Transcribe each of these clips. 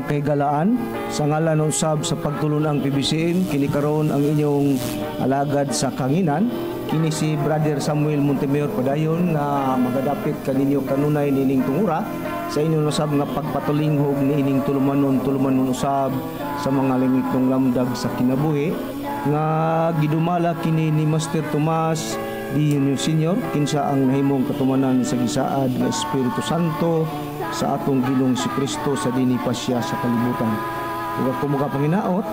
Mga kahigalaan, sa ngalan usab sa pagtulun-ang PBCM, kini karon ang inyong alagad sa kanginan. Kini si Brother Samuel Montemayor, padayon nga magadapit kaninyo kanunay nining tungura sa inyong usab nga pagpatulinghog niining tulumanon, tulumanon usab sa mga langitnong lamdag sa kinabuhi nga gidumala kini ni Master Tomas D. Senior, kinsa ang nahimong katumanan sa gisaad nga Espiritu Santo sa atong Ginoong si Kristo sa dinhi pa siya sa kalibutan. Ug ako magapanginaot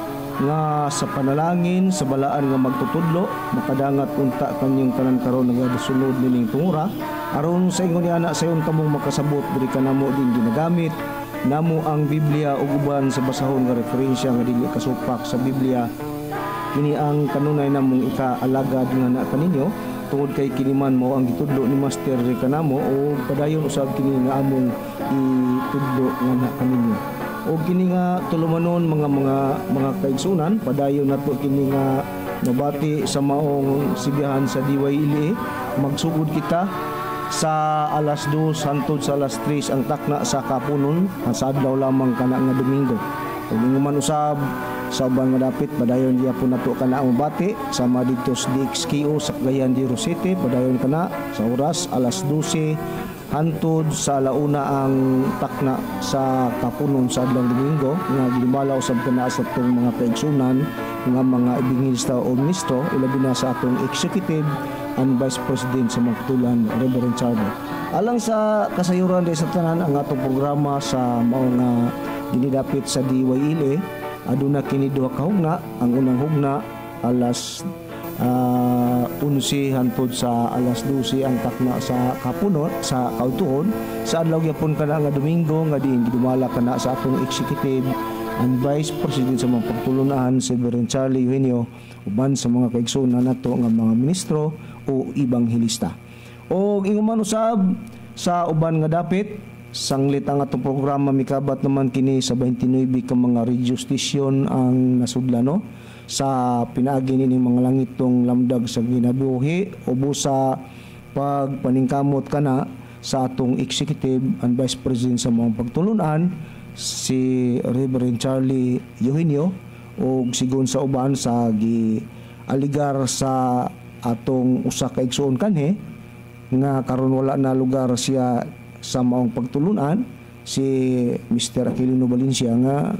nga sa panalangin sa balaan nga magtutudlo makadangat unta kanyong tanan karon nagasunod nining tungura, aron sa ingon niana sayon kamong makasabot diri kanamo din ginagamit namo ang Biblia ug uban sa basahon nga referensya nga dili kasupak sa Biblia. Kini ang kanunay namong ikaalagad nga na kaninyo tungod kay kini man mao ang gitudlo ni Master diri kanamo o padayon usab kini nga among itudlo nga na kaninyo. O kini nga tulumanon, mga kaigsunan, padayon nato kini nga nabati sa maong sibihan sa DYLA. Magsugod kita sa alas 2 hantod sa alas 3 ang takna sa kapunon sa adlaw lamang kana nga Domingo. Ug ingon usab sa uban nga dapit, padayon gyapon nato kana ang bati sama didto sa DXKO sa Cagayan de Oro City. Padayon kana sa oras alas 12 hantod sa alauna ang takna sa kapunon sa adlaw Domingo nga gidumala usab kana sa atong mga kaigsunan nga mga ebanghelista o ministro, ilabi na sa atong executive and vice president sa mga pagtulunan, Reverend Charlie. Alang sa kasayuran di sa tanan, ang atong programa sa mao nga ginidapit sa DYLA aduna kini duha ka hugna. Ang unang hugna, alas 11 hantod sa alas 12 ang takna sa kapunon, sa kaudtuon sa adlaw gyapon kana nga Domingo nga diin gidumala kana sa atong executive and vice president sa mga pagtulunan, si Reverend Charlie Eugenio, uban sa mga kaigsuonan nato nga mga ministro o ebanghelista. O ingon man usab sa uban nga dapit, sanglit ang atong programa mikabat naman kini sa 29 ka mga radio station ang nasudlan, no, sa pinaagi nining mga langitong lamdag sa kinabuhi o sa pagpaningkamot kana sa atong executive and vice president sa mga pagtulunan, si Reverend Charlie Eugenio, o sigon sa uban sa gi aligar sa atong usa ka igsuon kanhi nga karon wala na lugar siya sa maong pagtulunan, si Mr. Aquilino Valencia, nga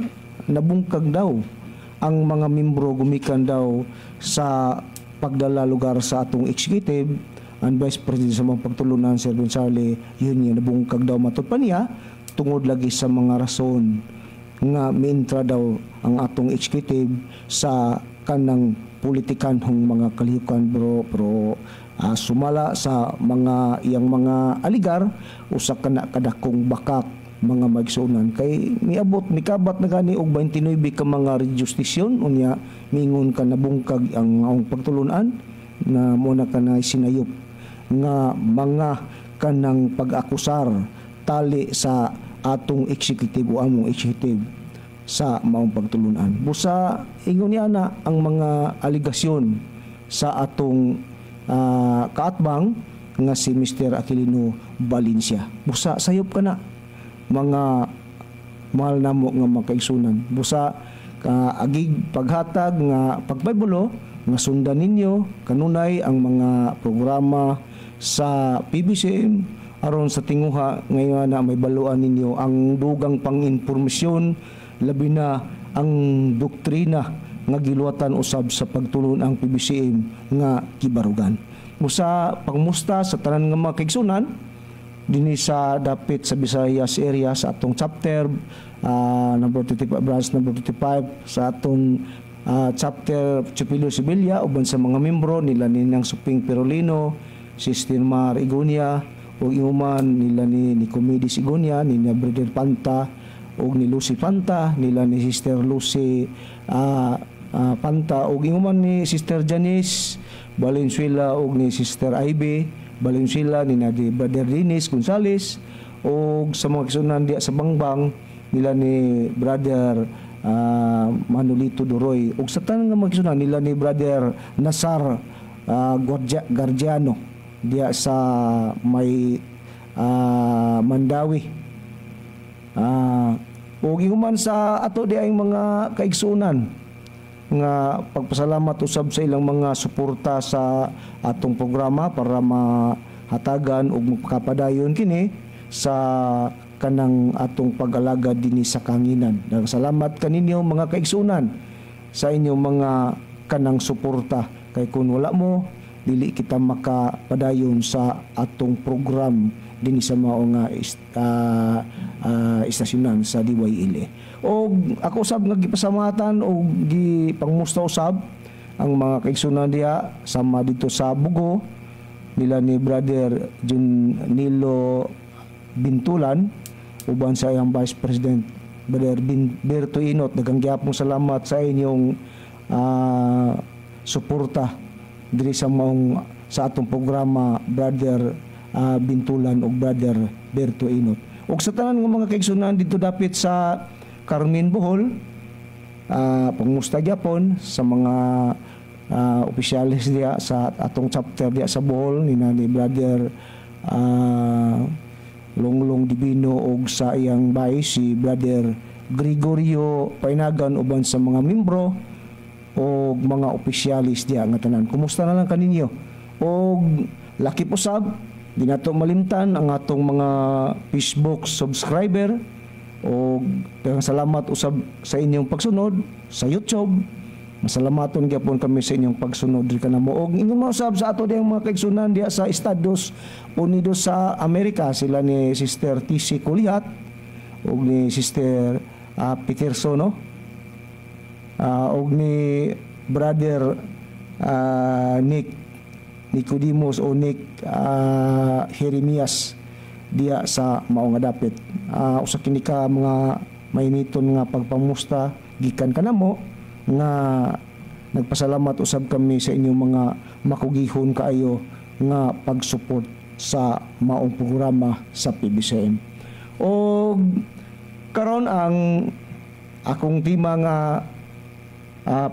nabungkag daw ang mga membro gumikan daw sa pagdala lugar sa atong executive and vice president sa mga pagtulunan, Sir Ben Charlie yun nga nabungkag daw, matud pa niya, tungod lagi sa mga rason nga miintra daw ang atong executive sa kanang politikanhong mga kalihukan, bro. Pero sumala sa mga iyang mga aligar, usa ka na kadakong bakak, mga maigsuonan, kay miabot mikabat na gani og 29 ka mga radio station, unya mingon ka nabungkag ang maong pagtulunan na mo na kanay sinayop nga mga kanang pag-akusar tali sa atong executive o among executive sa maong pagtulunan. Busa ingon niya na ang mga aligasyon sa atong kaatbang nga si Mr. Aquilino Valencia. Busa sayop ka na, mga mahal namo nga mga kaigsunan. Busa ka agig paghatag nga pagbaybulo nga sundan ninyo kanunay ang mga programa sa PBCM aron sa tinguha ngayon na may baluan ninyo ang dugang pang-impormasyon, labi na ang doktrina nga giluwatan usab sa pagtulon ang PBCM nga kibarugan. Busa pangmusta sa tanan nga mga kaigsunan dinhi sa dapit sa Visayas area, sa atong chapter number 25, branch number 25, sa atong chapter Chupilo Sevilla, uban sa mga membro nila Ninang Suping Perolino, Sister Mar Igonia, ug inguman nila ni Nicomedes Igonia, ni Brother Panta ug ni Lucy Panta, nila ni Sister Lucy Panta, ug inguman ni Sister Janice Valenzuela ug ni Sister Ivy Valenzuela, ni Nadi Brother Dennis Gonzales, ug sa mga kisunan diya sa Bangbang nila ni Brother Manolito Duroy, ug sa tanan nga mga kisunan nila ni Brother Nasar Guardiano diya sa may Mandawi. Ug gihuman sa ato di ay mga kaigsuonan nga pagpasalamat usab sa ilang mga suporta sa atong programa para mahatagan ug makapadayon kini sa kanang atong pag-alagad dinhi sa kahanginan. Salamat kaninyo, mga kaigsuonan, sa inyong mga kanang suporta, kay kung wala mo, dili kita makapadayon sa atong program dinhi sa mao nga istasyonan sa DYLA. Og ako usab nga gipasamatan og gipangmusta usab ang mga kaigsuonan diha sama dito sa Bogo nila ni Brother Jun Nilo Bintulan uban sa iyang Vice President, Brother Berto Inot. Daghang gyapong salamat sa inyong suporta diri sa maong sa atong programa, Brother Bintulan ug Brother Berto Inot. Ug sa tanan nga mga kaigsuonan dito dapit sa Carmen, Bohol, pangmusta gyapon sa mga opisyales diya sa atong chapter diya sa Bohol ni Brother Longlong Divino ug sa iyang vice, si Brother Gregorio Painagan, uban sa mga membro o mga opisyalis diya nga tanan. Kumusta na lang kaninyo? Og lakip usab, di nato malimtan ang atong mga Facebook subscriber o daghang salamat usab sa inyong pagsunod sa YouTube. Masalamaton gyapon kami sa inyong pagsunod diri kanamo. Og ingon man usab sa ato diyang mga kaigsunan diya sa Estados Unidos sa Amerika, sila ni Sister TC Kulihat ug ni Sister Peterson, no? Og ni Brother Nick Nicodemus o Nick Jeremias diya sa mao nga dapit. Usa kini ka mga mainiton nga pagpamusta gikan kanamo nga nagpasalamat usab kami sa inyong mga makugihon kaayo nga pag-support sa maong programa sa PBCM. Og karon ang akong tema nga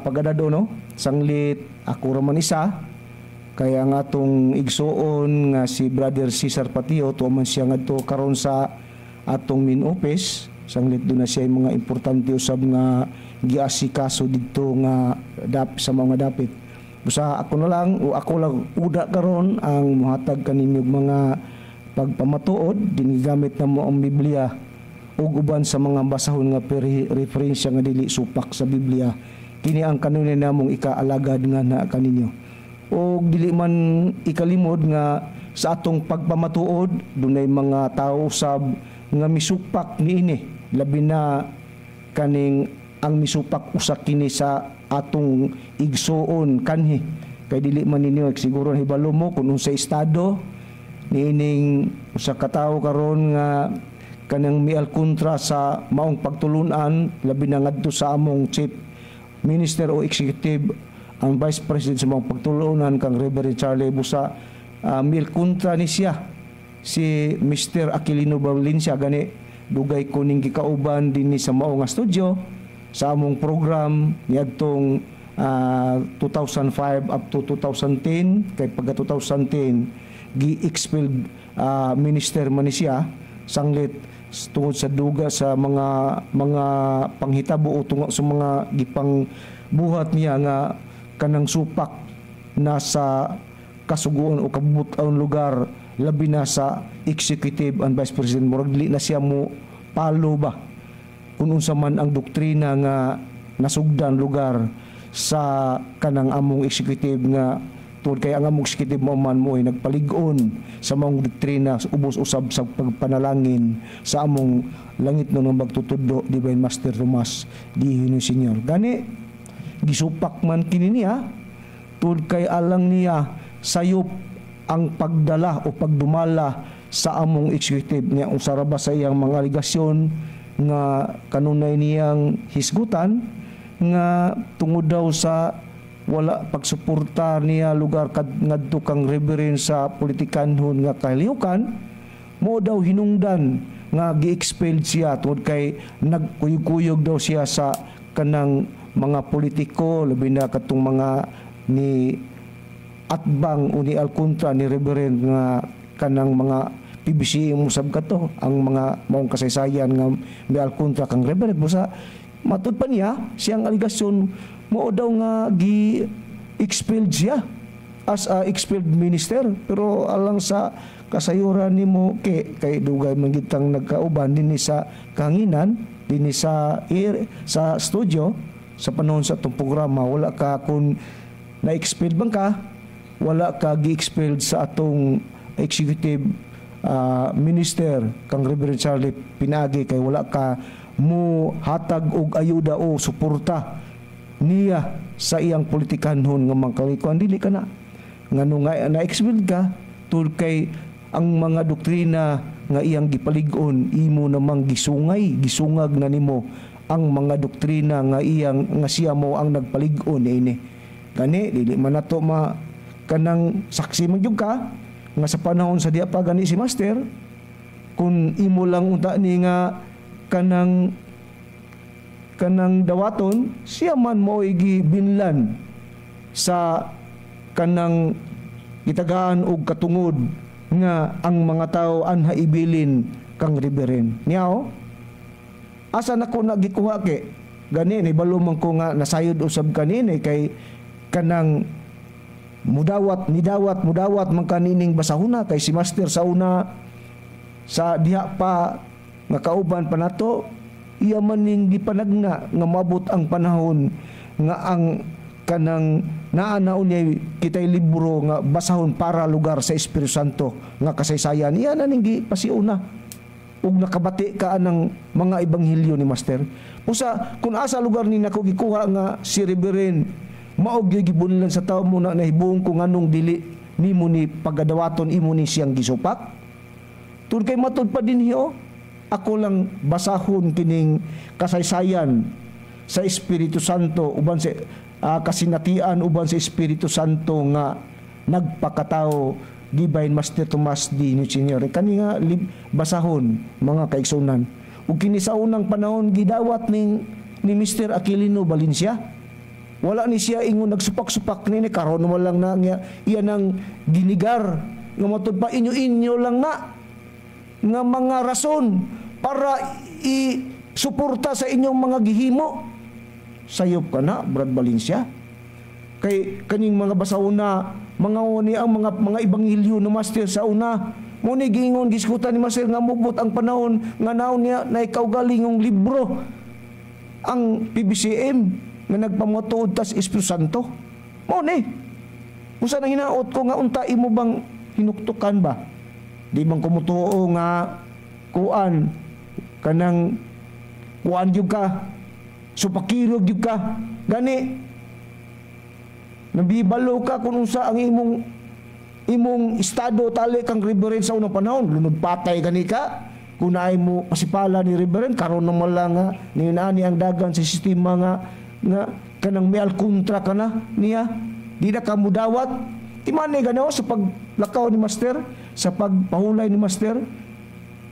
pagadado, no, sanglit ako ra man isa, kaya ang atong igsuon nga si Brother Cesar Patio tuwa man siya ngadto karon sa atong main office, sanglit duna siya mga importante usab nga giasikaso didto nga sa mga dapit. Busa ako na lang o ako lang uda karon ang muhatag kaninyo mga pagpamatuod dinhi gamit namo ang Biblia ug uban sa mga basahon nga referensya nga dili supak sa Biblia. Kini ang kanunay namong ikaalagad nga na kaninyo. Og dili man ikalimod nga sa atong pagpamatuod dunay mga tawo sab nga misupak niini, labi na kaning ang misupak usa kini sa atong igsuon kanhi, kay dili man ninyo siguro hibalo mo kung unsa estado niining usa ka tawo karon nga kanang mial kontra sa maong pagtulunan, labi na ngadto sa among chief minister o executive ang vice president sa maong pagtulunan kang Reverend Charlie Busa. Mial kontra ni siya, si Mr. Aquilino Valencia. Gani dugay ko ning gikauban dinhi sa mao nga studio sa among program niadtong 2005 up to 2010, kay pagka 2010 gi-expelled minister man ni siya sanglit tungod sa duga sa mga panghitabo o tungod sa mga gipang buhat niya nga kanang supak na sa kasuguon o kabut-on lugar, labi na sa executive and vice president. Murag dili na siya mo palo ba kung unsa man ang doktrina nga nasugdan lugar sa kanang among executive, nga tungod kay ang among executive mo man mo ay nagpalig-on sa maong doktrina ubos usab sa pagpanalangin sa among langit no magtutudlo, Divine Master Tomas D. Hino Senior. Gani gisupak man kini niya tungod kay alang niya sayop ang pagdala o pagdumala sa among executive niya. Usa ra ba sa iyang mga alegasyon nga kanunay niyang hisgutan nga tungod daw sa wala pagsuporta niya lugar kad ngadto kang Reverend sa politikanhon nga kahilihukan, mo daw hinungdan nga gi-expelled siya tungod kay nagkuyog-kuyog daw siya sa kanang mga politiko, labi na katong mga ni atbang o ni alkontra ni Reverend nga kanang mga PBC usab kato ang mga maong kasaysayan nga may kontra kang Reverend. Busa matud pa niya siyang aligasyon mao daw nga gi expelled siya as a expelled minister, pero alang sa kasayuran nimo kay kay dugay man gitang nagkauban dinhi sa kahanginan, dinhi sa air, sa studio, sa panahon sa atong programa, wala ka, kung na-expelled bang ka, wala ka gi-expelled sa atong executive minister kang Reverend Charlie Pinagi, kay wala ka mo hatag og ayuda o suporta niya sa iyang politikanhon nga mangkalikuan. Dili ka na ngano nga na-expelled ka tul kay ang mga doktrina nga iyang gipalig-on, imo namang gisungay, gisungag na nimo ang mga doktrina nga iyang nga siya mo ang nagpalig-on niini. Gani dili man nato ma kanang saksi man gyud ka nga sa panahon sa diya pa gani si Master, kung imo lang unta ni nga kanang kanang dawaton siya man mo binlan sa kanang gitagaan og katungod nga ang mga tao anha ibilin kang Reverend niya. Asa na ko nagikuha ke gani ni balo man ko nga nasayod usab kanini kay kanang mudawat nidawat mudawat man kanining basahuna, kay si Master sa una sa diha pa nga kauban pa nato, iya man ning gipanagna nga mabot ang panahon nga ang kanang naa na unya kitay libro nga basahon para lugar sa Espiritu Santo nga kasaysayan, iya na ning gipasiuna ug nakabati ka anang mga ebanghelyo ni Master. Usa kung asa lugar ni nako gikuha nga si Reverend mao gyud gibunlan sa tawo mo na nahibuong ko nganong dili nimo ni pagadawaton, imo ni siyang gisupak. Tud kay matud pa dinhi oh, ako lang basahon kining kasaysayan sa Espiritu Santo uban sa kasinatian uban sa Espiritu Santo nga nagpakatao, Divine Master Tomas D. Senior. Kani nga basahon, mga kaigsunan, ug kini sa unang panahon gidawat ning ni Mr. Aquilino Valencia. Wala ni siya ingon nagsupak-supak nini. Karon mo lang na nga iya nang ginigar nga matud pa inyo-inyo lang na nga mga rason para i-suporta sa inyong mga gihimo. Sayop ka na, Brad Valencia, kay kaning mga basauna mga uni ang mga ebanghelyo no Master sa una mo ni giingon, giskutan ni Master nga mubot ang panahon nga naon niya na ikaw galingong libro ang PBCM nga nagpamatuod tas Espiritu Santo mo ni. Usa nang hinaot ko nga unta imo bang hinuktukan ba, di bang kumutuo nga kuan kanang kuan gyud ka, supakirog gyud ka, gani nabibalo ka kung unsa ang imong imong estado tali kang Reverend sa unang panahon. Lunod patay gani ka kung naay mo pasipala ni Reverend. Karon naman lang nga ni ang dagan sa sistema nga nga kanang may kontra ka na niya, di na ka mudawat. Timani gani sa paglakaw ni Master, sa pagpahulay ni Master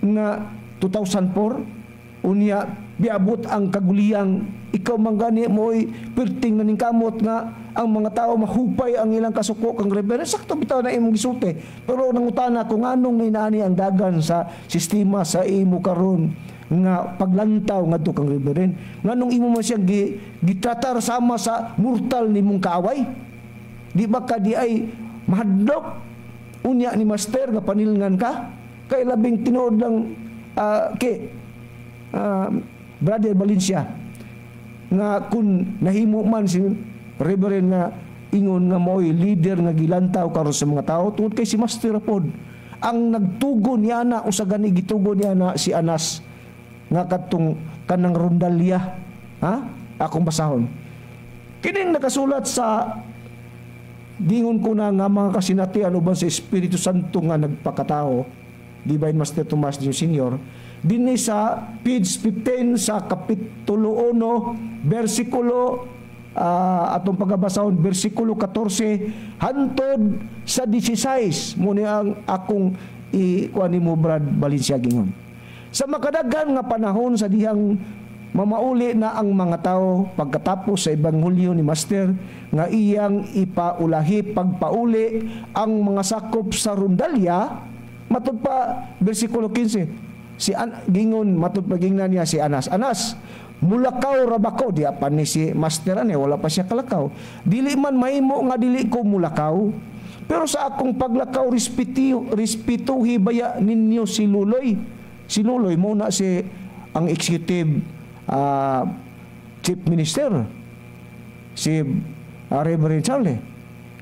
nga 2004, unya biabot ang kaguliyang ikaw man gani mo'y perting na ning kamot nga ang mga tao mahupay ang ilang kasuko kang Reverend. Sakto bitaw na imong gisulti, pero nangutana ko nganong inaani ang dagan sa sistema sa imo karon nga paglantaw ngadto kang Reverend, nganong imo man siyang gitratar sama sa mortal nimong kaaway? Di ba ka di ay mahadlok unya ni Master nga panilngan ka? Kay labing tinuod lang ke Brother Valencia nga kung nahimo man si Reverend nga ingon nga mo'y leader nga gilantaw karon sa mga tao tungod kay si Master pod ang nagtugon niya na usa gani gitugon niya na si Anas nga kadtong kanang rondalya. Ha, akong basahon kining nakasulat sa gingon ko na nga mga kasinatian uban sa Espiritu Santo nga nagpakatao, Divine Master Tomas D. Senior, dinhi sa page 15 sa Kapitulo 1, versikulo atong pagabasahon versikulo 14 hantod sa 16. Mo ni ang akong i-kuan nimo, Brad Valencia. Gingon, sa makadaghan nga panahon sa dihang mamauli na ang mga tao pagkatapos sa ebanghelyo ni Master nga iyang ipaulahi pagpauli ang mga sakop sa rondalya. Matud pa versikulo 15, si gingon matud pa gingnan niya si Anas, "Anas, mulakaw ra ba ko?" Diya pa ni si Master ani, wala pa siya kalakaw. "Dili man mahimo nga dili ko mulakaw, pero sa akong paglakaw, respetuhi baya ninyo si Luloy." Si Luloy mo na si ang executive chief minister, si Reverend Charlie.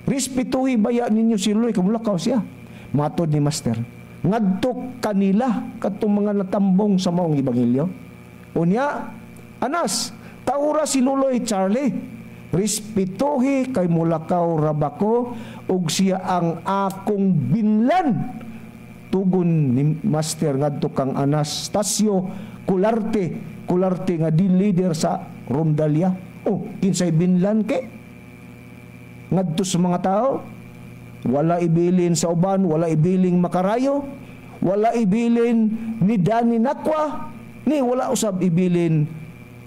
"Respetuhi baya ninyo si Luloy, kamulakaw siya." Matod ni Master ngadto kanila, kadtong mga natambong sa maong ebanghelyo. Unya, "Anas, tahura si Luloy Charlie. Respetuhi kay mulakaw ra ba ko ug siya ang akong binlan." Tugon ni Master ngadto kang Anastasio Cularte, Cularte nga di leader sa Rondalla. Oh, kinsay binlan ke? Ngadto sa mga tao, wala ibilin sa uban, wala ibiling makarayo, wala ibilin ni Danny Nakwa, ni wala usab ibilin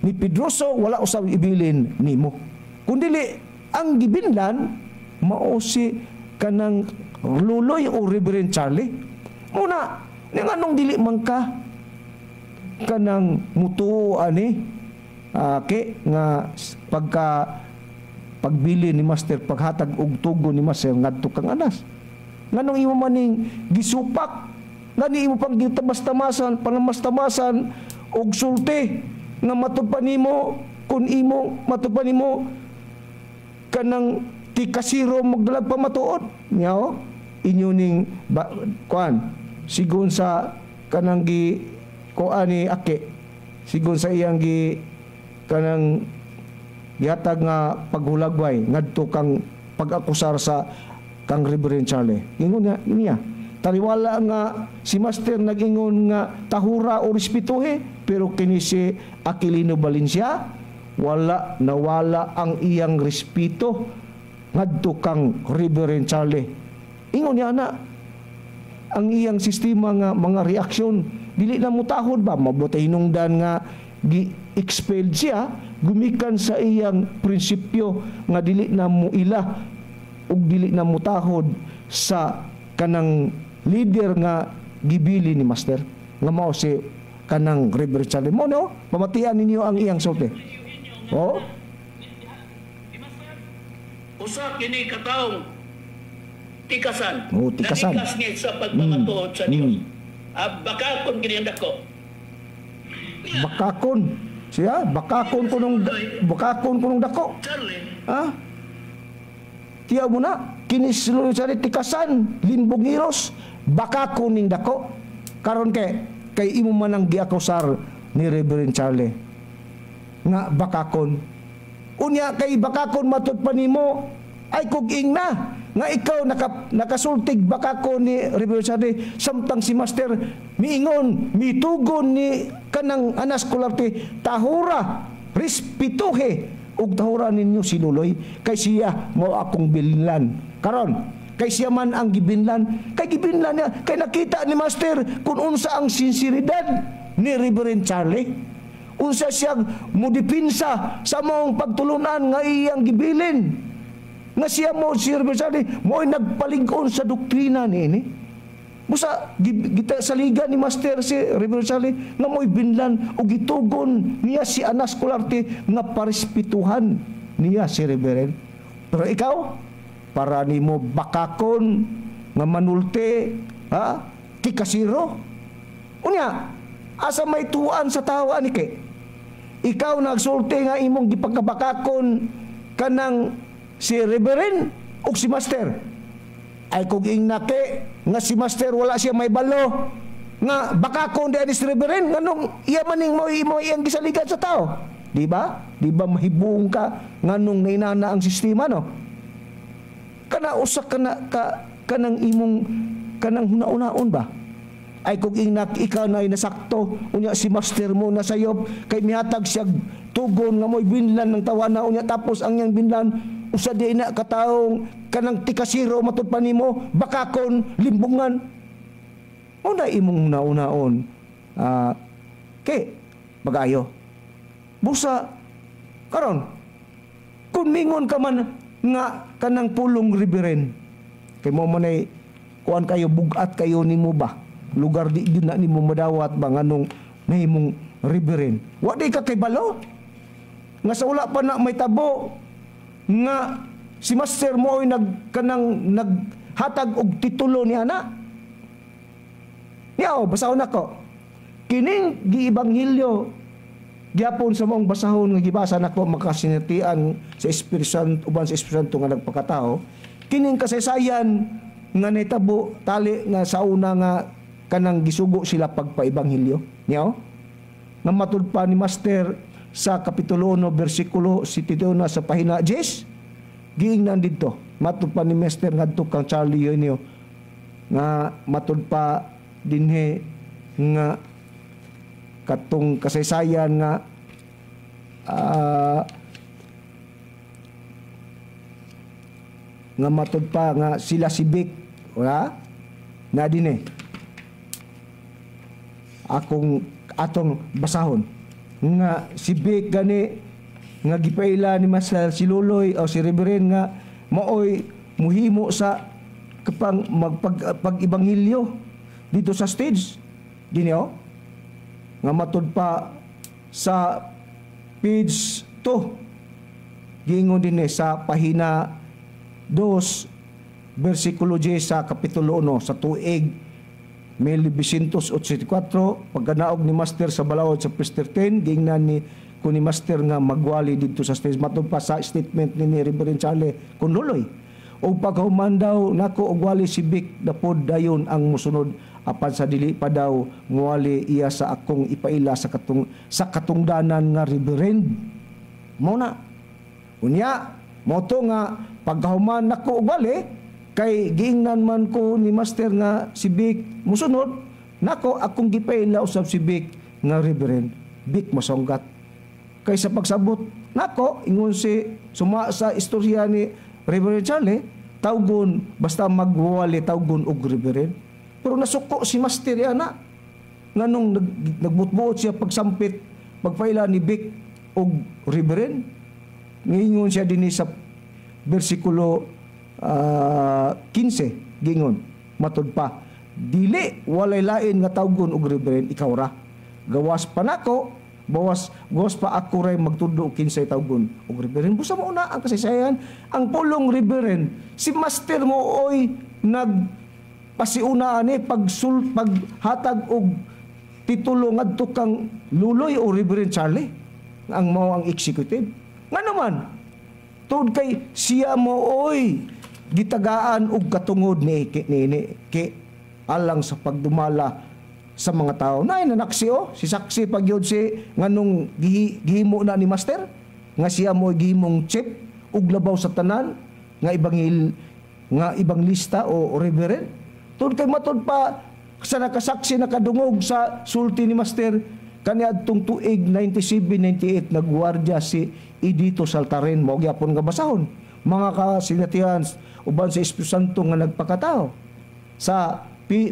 ni Pedroso, wala usab ibilin nimo. Kung dili ang gibinlan mao si kanang Luloy o Reverend Charlie. Muna, ni nganong dili man ka kanang mutuo ani ke nga pagka pagbili ni Master, paghatag og tugon ni Master ngadto kang Anas? Nganong imo maning gisupak, ngani imo pang gitamas-tamasan, panamastamasan og sulti nga matud pa nimo, kun imo matud pa nimo kanang tikasiro magdalag pamatuod niya? Oh, inyo ning ba, kuan sigon sa kanang gi kuan ni Ake, sigon sa iyang gi kanang gihatag nga paghulagway ngadto kang pag-akusar sa kang Reverend Charlie. Ingon niya niya tariwala nga si Master nag-ingon nga tahura o respetuhe, pero kini si Aquilino Valencia wala nawala ang iyang respeto ngadto kang Reverend Charlie. Ingon niya na ang iyang sistema nga mga reaksyon, dili na mutahod ba, mabutay hinungdan nga gi-expelled siya gumikan sa iyang prinsipyo nga dili na muila ug dili na mutahod sa kanang leader nga gibili ni Master nga mao si kanang Reverend Charlie mo, no? Pamatian ninyo ang iyang sulti, oh. Usa kini katawong tikasan. Oh, tikasan. Nanikas niya sa pagpamatuod sa Dios. Ah, bakakon kini ang dako. Bakakon siya, bakakon kunong dako. Charlie, Ha? Tiyaw mo na, kini si Charlie tikasan, limbongiros, bakakon ning dako. Karon kay imo man ang giakusar ni Reverend Charlie nga bakakon. Unya kay bakakon matud pa nimo, ay kog ingna nga ikaw nakasultig bakakon ni Reverend Charlie, samtang si Master miingon, mitugon ni kanang Anas Cularte, "Tahura, respetuhe ug tahura ninyo si Luloy kay siya mo akong binlan." Karon kay siya man ang gibinlan, kay gibinlan niya kay nakita ni Master kung unsa ang sinseridad ni Reverend Charlie, unsa siya modipinsa sa maong pagtulunan nga iyang gibilin, nga siya mo si Reverend Charlie mo'y nagpalig-on sa doktrina niini. Busa gita saligan ni Master si Reverend Charlie nga mo'y binlan ug gitugon niya si Anas Cularte nga parespetuhan niya si Reverend. Pero ikaw, para nimo bakakon nga manulte, ha? Tikasiro. Unya, asa may tuan sa tawo ani kay? Ikaw nagsulti nga imong gipagkabakakon kanang si Reverend ug si Master. Ay kung ingnake nga si Master wala siya may balo nga bakakon di ni si Reverend, nganong iya maning mo imo iyang gisaligan sa tao? Di ba? Di ba mahibong ka nganong nainana ang sistema, no? Kana usa kana ka kanang imong kanang hunahunaon ba? Ay kung ingnak ikaw na nasakto, unya si Master mo na sayop kay mihatag siya tugon nga mo'y binlan ng tawana, unya tapos ang iyang binlan usa di na katawong kanang tikasiro, matud pa nimo bakakon, limbungan. Una imong hunahunaon, kay bagayo. Busa karon kung mingon ka man nga kanang pulong Reverend kay mo man ay kuan kayo, bugat kayo nimo ba, lugar di gyud na nimo madawat ba nganong nahimong reverend. Wa di ka kay balo nga sa wala pa na may tabo nga si master mo ay nag kanang naghatag og titulo ni ana. Niya, basahon nako. Kining giibanghilyo gyapon sa maong basahon nga gibasa nako, makasinatian sa Espiritu Santo, uban sa Espiritu Santo nga nagpakatao. Kining kasaysayan nga nahitabo tali nga sa una nga kanang gisugo sila pagpaebanghilyo. Niya, nga matud pa ni Master sa Kapitulo 1 bersikulo 71 sa pahina 10, giingnan didto matud pa ni Master ngadto kang Charlie Eugenio nga matud pa dinhi nga katong kasaysayan nga nga matud pa nga sila si Vic, wala na dinhi akong atong basahon nga si Vic gani nga gipaila ni Master si Luloy o si Reverend nga maoy muhimo sa kapang magpag pag-ebanghilyo dito sa stage dinhi, oh, nga matud pa sa page 2, giingon dinhi sa pahina 2 bersikulo 10 sa Kapitulo 1, sa tuig 1984, pagkanaog ni Master sa balaod sa Pres 13, giingnan ni ko ni Master nga magwali didto sa stage, matud pa sa statement ni Reverend Charlie kun Luloy. Og paghuman daw nako og wali, si Vic na pod dayon ang musunod, apan sa dili pa daw muwali iya sa akong ipaila sa katungdanan nga reverend. Mao na unya mo to nga pagkahuman nako og wali, kay giingnan man ko ni Master nga si Vic musunod nako, akong gipaila usab si Vic nga Reverend Vic Masonggat, kay sa pagsabot nako, ingon si suma sa istorya ni Reverend Charlie, tawgon basta magwali, tawgon og reverend. Pero nasuko si Master ana nganong nagbutbuot siya pagsampit pagpaila ni Vic og reverend. Ngingon siya dinhi sa bersikulo 15, gingon matud pa, "Dili, walay lain nga tawgon og reverend, ikaw ra. Gawas pa nako, bawas gawas pa ako ray magtudlo og kinsay tawgon og reverend." Busa mo na ang kasaysayan. Ang pulong reverend, si Master mo oy nag pasiuna ani pagsul paghatag og titulo ngadto kang Luloy o Reverend Charlie, ang mao ang executive. Nga naman tungod kay siya mo oy gitagaan og katungod ni ki alang sa pagdumala sa mga tao. Nay nanaksi oh, si saksi pagyud si nganong gihimo na ni Master nga siya mo gihimong chief ug labaw sa tanan nga ibang nga ibang lista o reverend. Tungod kay matud pa sa nakasaksi, nakadungog sa sulti ni Master kaniadtong tuig 97-98, nagwardya si Edito Saltaren. Mao gyapon nga basahon, mga kasinatian uban sa Espiritu Santo nga nagpakatao, sa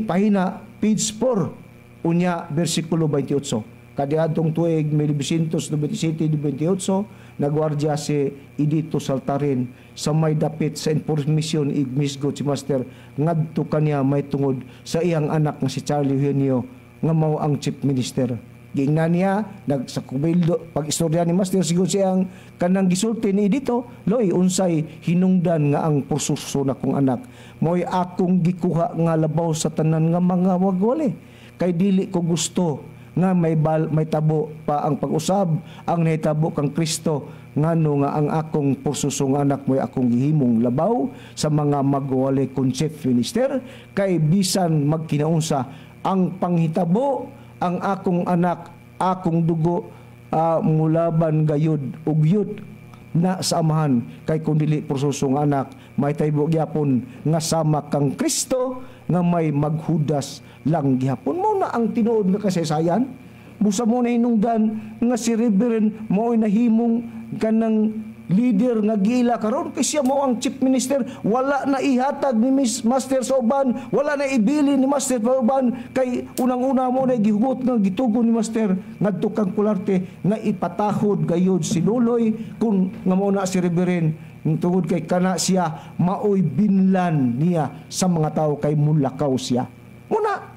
pahina page 4 unya bersikulo 28, kaniadtong tuig 1997-28, nagwardya si Edito Saltarin sa may dapit sa informasyon igmisgot si Master ngadto kaniya may tungod sa iyang anak nga si Charlie Eugenio nga mao ang chief minister. Giingnan niya nag sa kubildo pag istorya ni Master siguro siyang kanang gisulti ni dito, "Loy, unsay hinungdan nga ang proseso na kong anak mo'y akong gikuha nga labaw sa tanan nga mga wagwali, kay dili ko gusto nga may tabo pa ang pag-usab ang nahitabo kang Kristo, ngano nga ang akong porsusong anak mo'y akong gihimong labaw sa mga magwali kon chief minister, kay bisan magkinaunsa ang panghitabo, ang akong anak, akong dugo, mulaban gayud ug yut na sa Amahan, kay kung dili porsusong anak, may taybo gyapon nga sama kang Kristo nga may maghudas lang gihapon." Mo na ang tinuod nga kasaysayan. Busa mo na hinungdan nga si Reverend mo'y nahimong kanang leader nga giila karon kay siya mo ang chief minister. Wala na ihatag ni Miss Master sa uban, wala na ibili ni Master sa uban, kay unang-una mo na gihugot nga gitugon ni Master ngadto kang Kularte nga ipatahod gayud si Luloy kun nga mo na si Reverend. Tungod kay kana siya maoy binlan niya sa mga tao kay mulakaw siya. Muna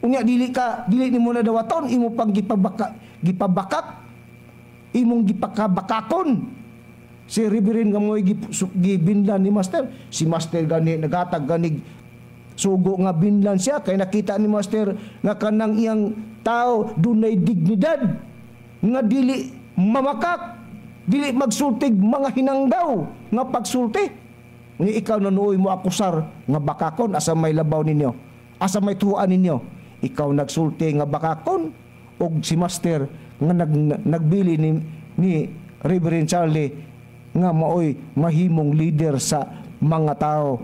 unya dili ka, dili nimo na dawaton, imo pang gipabaka, gipabakak, imong gipakabakakon si Reverend nga mo'y gibinlan ni Master. Si Master gani nagatag ganig sugo nga binlan siya kay nakita ni Master nga kanang iyang tao dunay dignidad nga dili mamakak, dili magsultig mga hinanggaw nga pagsulti. Ni ikaw na nuoy mo akusar nga bakakon, asa may labaw ninyo, asa may tuan ninyo? Ikaw nagsulti nga bakakon og si Master nga nagbili ni Reverend Charlie nga maoy mahimong leader sa mga tao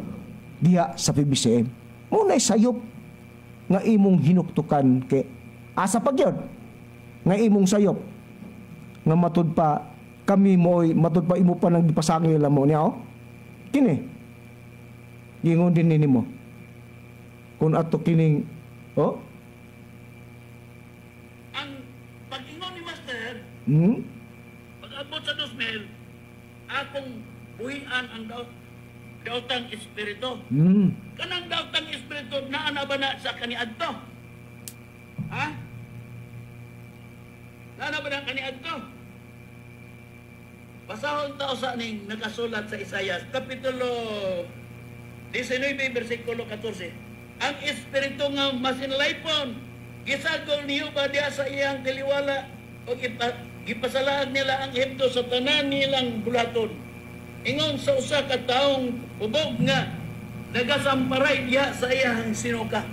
diha sa PBCM. Muna'y sayop nga imong hinuktukan kay asa pag yun nga imong sayop nga matud pa kami mo'y matud pa imo pa nang gipasangil mo niya, oh. Kini gingon din nimo kung ato kining, oh. Ang pag-ingon ni Master, pag-abot sa 2000, akong buhian ang daotang espiritu. Kanang daotang espiritu, naa na ba na sa kaniadto? Ha? Naa na ba na kaniadto? Basahon ta sa ning nakasulat sa Isayas, Kapitulo 19, versikulo 14. Ang espiritu nga masinlaypon, gisagol niyo ba diya sa iyang taliwala o gipasalaag nila ang Ehipto sa tanan nilang bulaton? Ingon sa usa ka taong hubog nga nagasamparay diha sa iyang sinuka.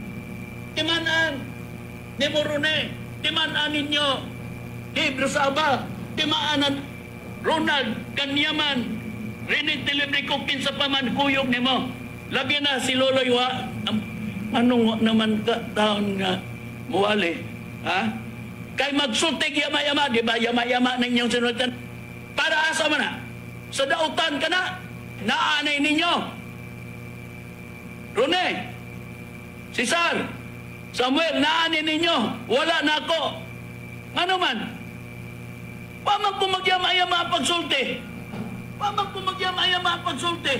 Timan-an ni Morone, timan-an ninyo Hebrew sa Aba, timaanan Ronald Kanyaman, Rene Telebrico, kinsa pa man kuyog nimo. Labi na si Loloy wa, anong wa naman ka, taon nga muwali, ha? Kay magsultig yama-yama, di ba? Yama-yama na inyong sinutan. Para asa man na? Sa dautan ka na, naanay ninyo. Rone, Cesar, Samuel, naanay ninyo. Wala na ako. Ano man? Pamang kumagyama-yama ang pagsulti. Pamang kumagyama-yama ang pagsulti.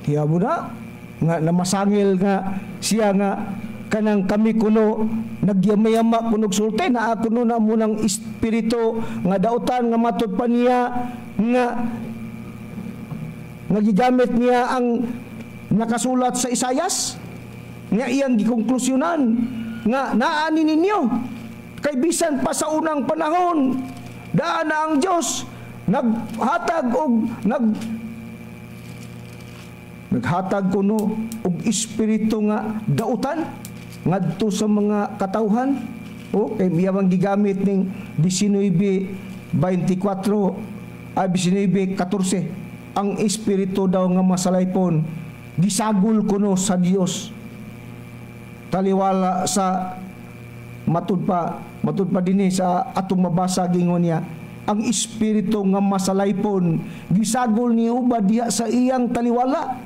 Tiya mo na nga namasangil nga siya nga kanang kami kuno nagyamayama kuno sulti na kuno na mo ng espiritu nga dautan nga matud pa niya nga nagigamit niya ang nakasulat sa Isayas nga iyang gikonklusyonan nga naani ninyo kay bisan pa sa unang panahon daan na ang Dios naghatag og naghatag kuno og espiritu nga dautan ngadto sa mga katawhan. O kay iyang gigamit ning 19:24 ay 19:14 ang espiritu daw nga masalaypon gisagol kuno sa Dios taliwala sa matud pa dinhi sa atong mabasa gingon niya ang espiritu nga masalaypon gisagol ni uba diha sa iyang taliwala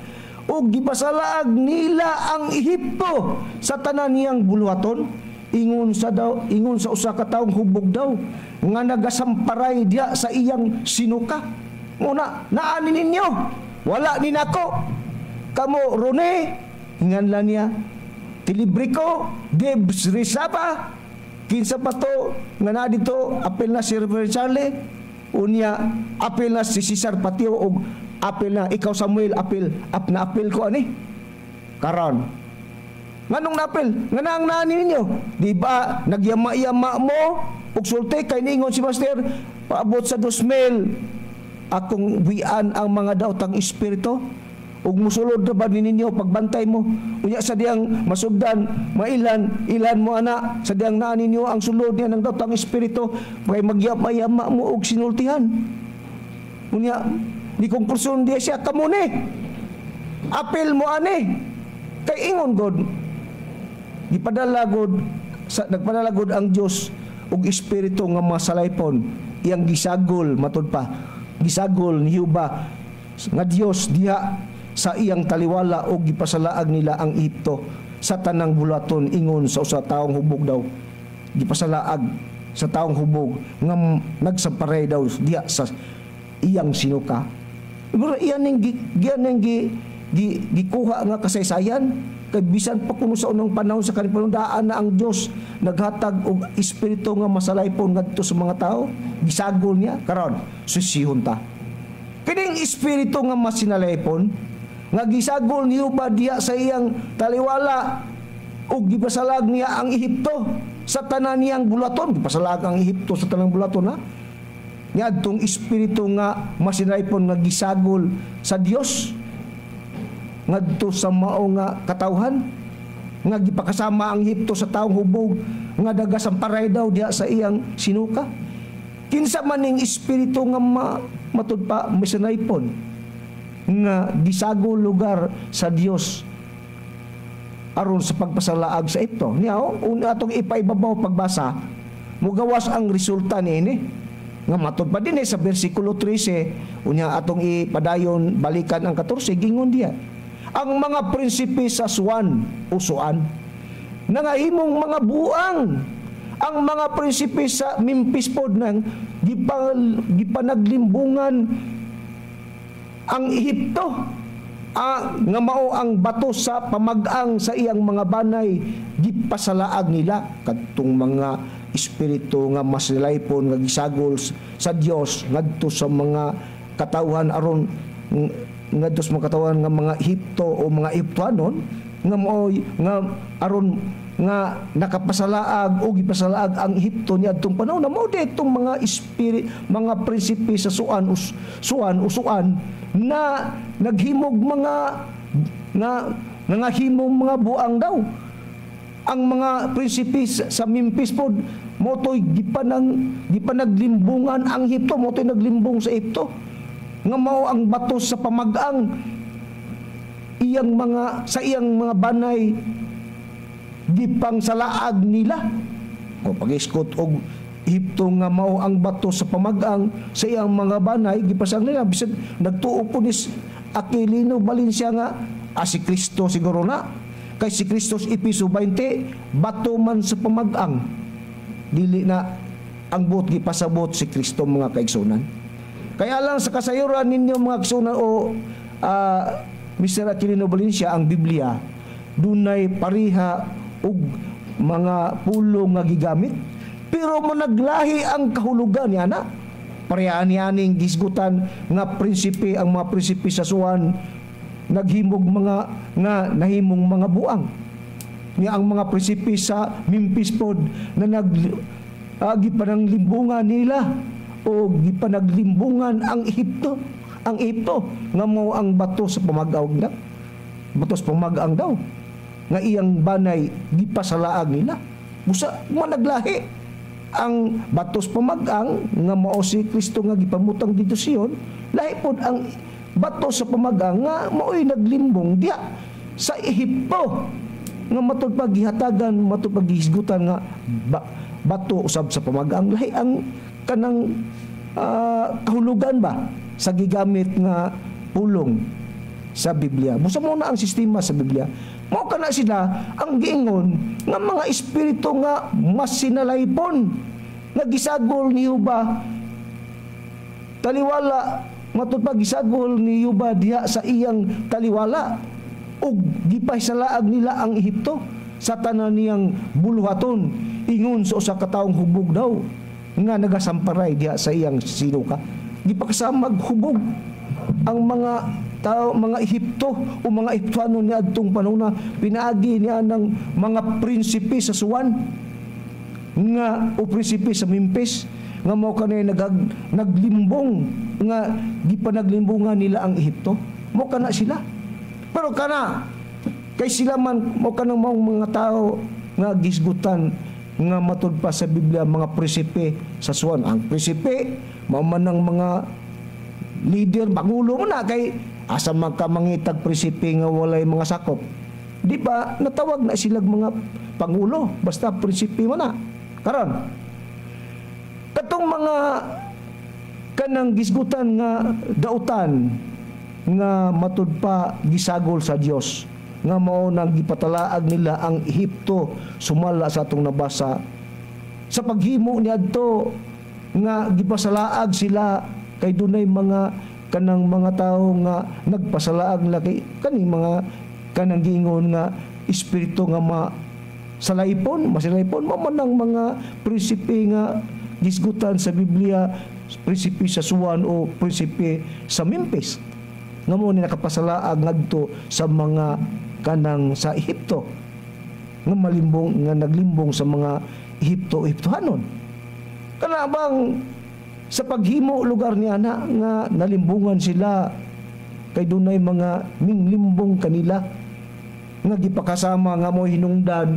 o gipasalaag nila ang Ehipto sa tanan niyang buluhaton. Ingon sa daw, ingon sa usa ka taong hubog daw nga nagasamparay diha sa iyang sinuka. Muna naani ninyo, wala ni nako. Kamo Rone, hinganla niya Tilibrico, Debs Rizaba, kinsa pa to nga naa dito, apel na si Reverend Charlie, unya apel na si Cesar Patio og apel na ikaw Samuel, apel ap na apel ko ani karon. Nganong napel? Nga ang naani ninyo? Di ba nagyama-yama mo og sulti kay niingon si Master paabot sa 2000 akong buian ang mga daotang espiritu ug musulod na ba ninyo pagbantay mo? Unya sa diyang masugdan mailan ilan mo ana sa diyang naa ninyo ang sulod niya ng daotang espiritu kay magyama-yama mo og sinultihan. Unya ni konklusyon diya siya kamo ni apel mo ani kay ingon god gipadala god sa nagpadala god ang Dios og espiritu nga masalaypon iyang gisagol matud pa gisagol ni Huba nga Dios diha sa iyang taliwala og gipasalaag nila ang Ehipto sa tanang bulaton ingon sa usa taong hubog daw gipasalaag sa taong hubog nga nagsamparay daw diya sa iyang sinuka. Pero iyan ning giyan ning gi, gi, gikuha nga kasaysayan kay bisan pa kuno sa unang panahon sa kaning daan na ang Dios naghatag og espiritu nga masalaypon ngadto sa mga tao, gisagol niya. Karon susihon ta kining espiritu nga masinalaypon nga gisagol niyo ba diya sa iyang taliwala ug gipasalag niya ang Ehipto sa tanan niyang bulaton. Gipasalag ang Ehipto sa tanang bulaton, ha. Niadtong espiritu nga masinaypon nga gisagol sa Dios ngadto sa mao nga katawhan nga gipakasama ang Ehipto sa taong hubog nga nagasamparay daw diha sa iyang sinuka. Kinsa man ning espiritu nga matud pa masinaypon nga gisagol lugar sa Dios aron sa pagpasalaag sa Ehipto niya? Oh, atong ipaibabaw pagbasa, mugawas ang resulta niini nga matud pa din sa versikulo 13. Unya atong ipadayon, balikan ang 14. Gingon diya, ang mga prinsipe sa Suan o Suan nangahimong mga buang, ang mga prinsipe sa Memphis pod nang gipanaglimbungan ang Ehipto, nga mao ang bato sa pamag-ang, sa iyang mga banay gipasalaag nila. Kadtong mga espiritu nga masilaypon nga gisagol sa Dios ngadto sa mga katawhan aron ngadto sa mga katawhan nga mga Ehipto o mga Ehiptohanon nga mao nga aron nga nakapasalaag o gipasalaag ang Ehipto niadtong panahon na mao ditong mga spirit, mga prinsipe sa Suan usuan na naghimog mga nga nangahimong mga buang daw. Ang mga prinsipe sa Memphis pod motoy gipanaglimbungan ang Ehipto, motoy naglimbong sa Ehipto nga mao ang bato sa pamag-ang, iyang mga sa iyang mga banay gipangsalaag nila. O pag-iskot og Ehipto nga mao ang bato sa pamag-ang, sa iyang mga banay gipasang nila, bisag nagtuo po ni Aquilino Valencia nga si Kristo siguro na, kay si Kristo sa Episo 20 bato man sa pamag-ang. Dili na ang buot gipasabot si Kristo, mga kaigsunan. Kaya lang sa kasayuran ninyo, mga kaigsunan, o Mr. Aquilino Valencia, ang Biblia dunay pariha og mga pulong nga gigamit pero managlahi ang kahulugan niya na pareha niya ning gisgutan nga prinsipe, ang mga prinsipe sa Suan naghimog mga nga nahimong mga buang niya, ang mga prinsipe sa Memphis pod na nag gipananglimbungan nila o gipanaglimbungan ang Ehipto nga mao ang bato sa pamag-awg na bato sa pamag-ang daw nga iyang banay gipasalaag nila. Busa managlahi ang batos pamag-ang nga mao si Kristo nga gipamutang dito siyon, lahi pod ang bato sa pamag-ang nga mao'y naglimbong diha sa Ehipto nga matud pa gihatagan, matud pa gihisgutan nga bato usab sa pamag-ang. Lahi ang kanang kahulugan ba sa gigamit nga pulong sa Biblia. Busa mo na ang sistema sa Biblia. Mao kana sila ang giingon nga mga espiritu nga masinalaypon nga gisagol ni Yuba taliwala, matud pa gisagol ni Yuba diha sa iyang taliwala ug gipahisalaag nila ang Ehipto sa tanan niyang buluhaton, ingon sa usa ka taong hubog daw nga nagasamparay diha sa iyang sinuka. Gipakasamag hubog ang mga tao, mga Ehipto o mga Ehiptoano niadtong panahon, pinaagi niya ng mga prinsipe sa Suwan nga o prinsipe sa Memphis nga mao kanay naglimbong nga gipanaglimbungan nila ang Ehipto. Mao kana sila. Pero kana kay sila man mao kanang maong mga tao nga gisgutan nga matud pa sa Biblia mga prinsipe sa Suwan. Ang prinsipe mao man ang mga leader, pangulo mo na, kay asa man ka mangitag prinsipe nga walay mga sakop? Di ba natawag na silang mga pangulo, basta prinsipe mo na. Karon katong mga kanang gisgutan nga dautan nga matud pa gisagol sa Dios nga mao nang gipatalaag nila ang Ehipto sumala sa atong nabasa sa Sa paghimo niadto nga gipasalaag sila kay dunay mga kanang mga tawo nga nagpasalaag na kay kani mga kanang giingon nga espiritu nga ma salaipon, masilaipon mo man ang mga prinsipe nga gisgutan sa Biblia, prinsipe sa Suwan o prinsipe sa Memphis nga mo ni nakapasalaag ngadto sa mga kanang sa Ehipto nga malimbong, nga naglimbong sa mga Ehipto, Ehiptohanon. Kana bang sa paghimo lugar niya na nga nalimbungan sila kay dunay mga minglimbong kanila nga gipakasama nga mo hinungdan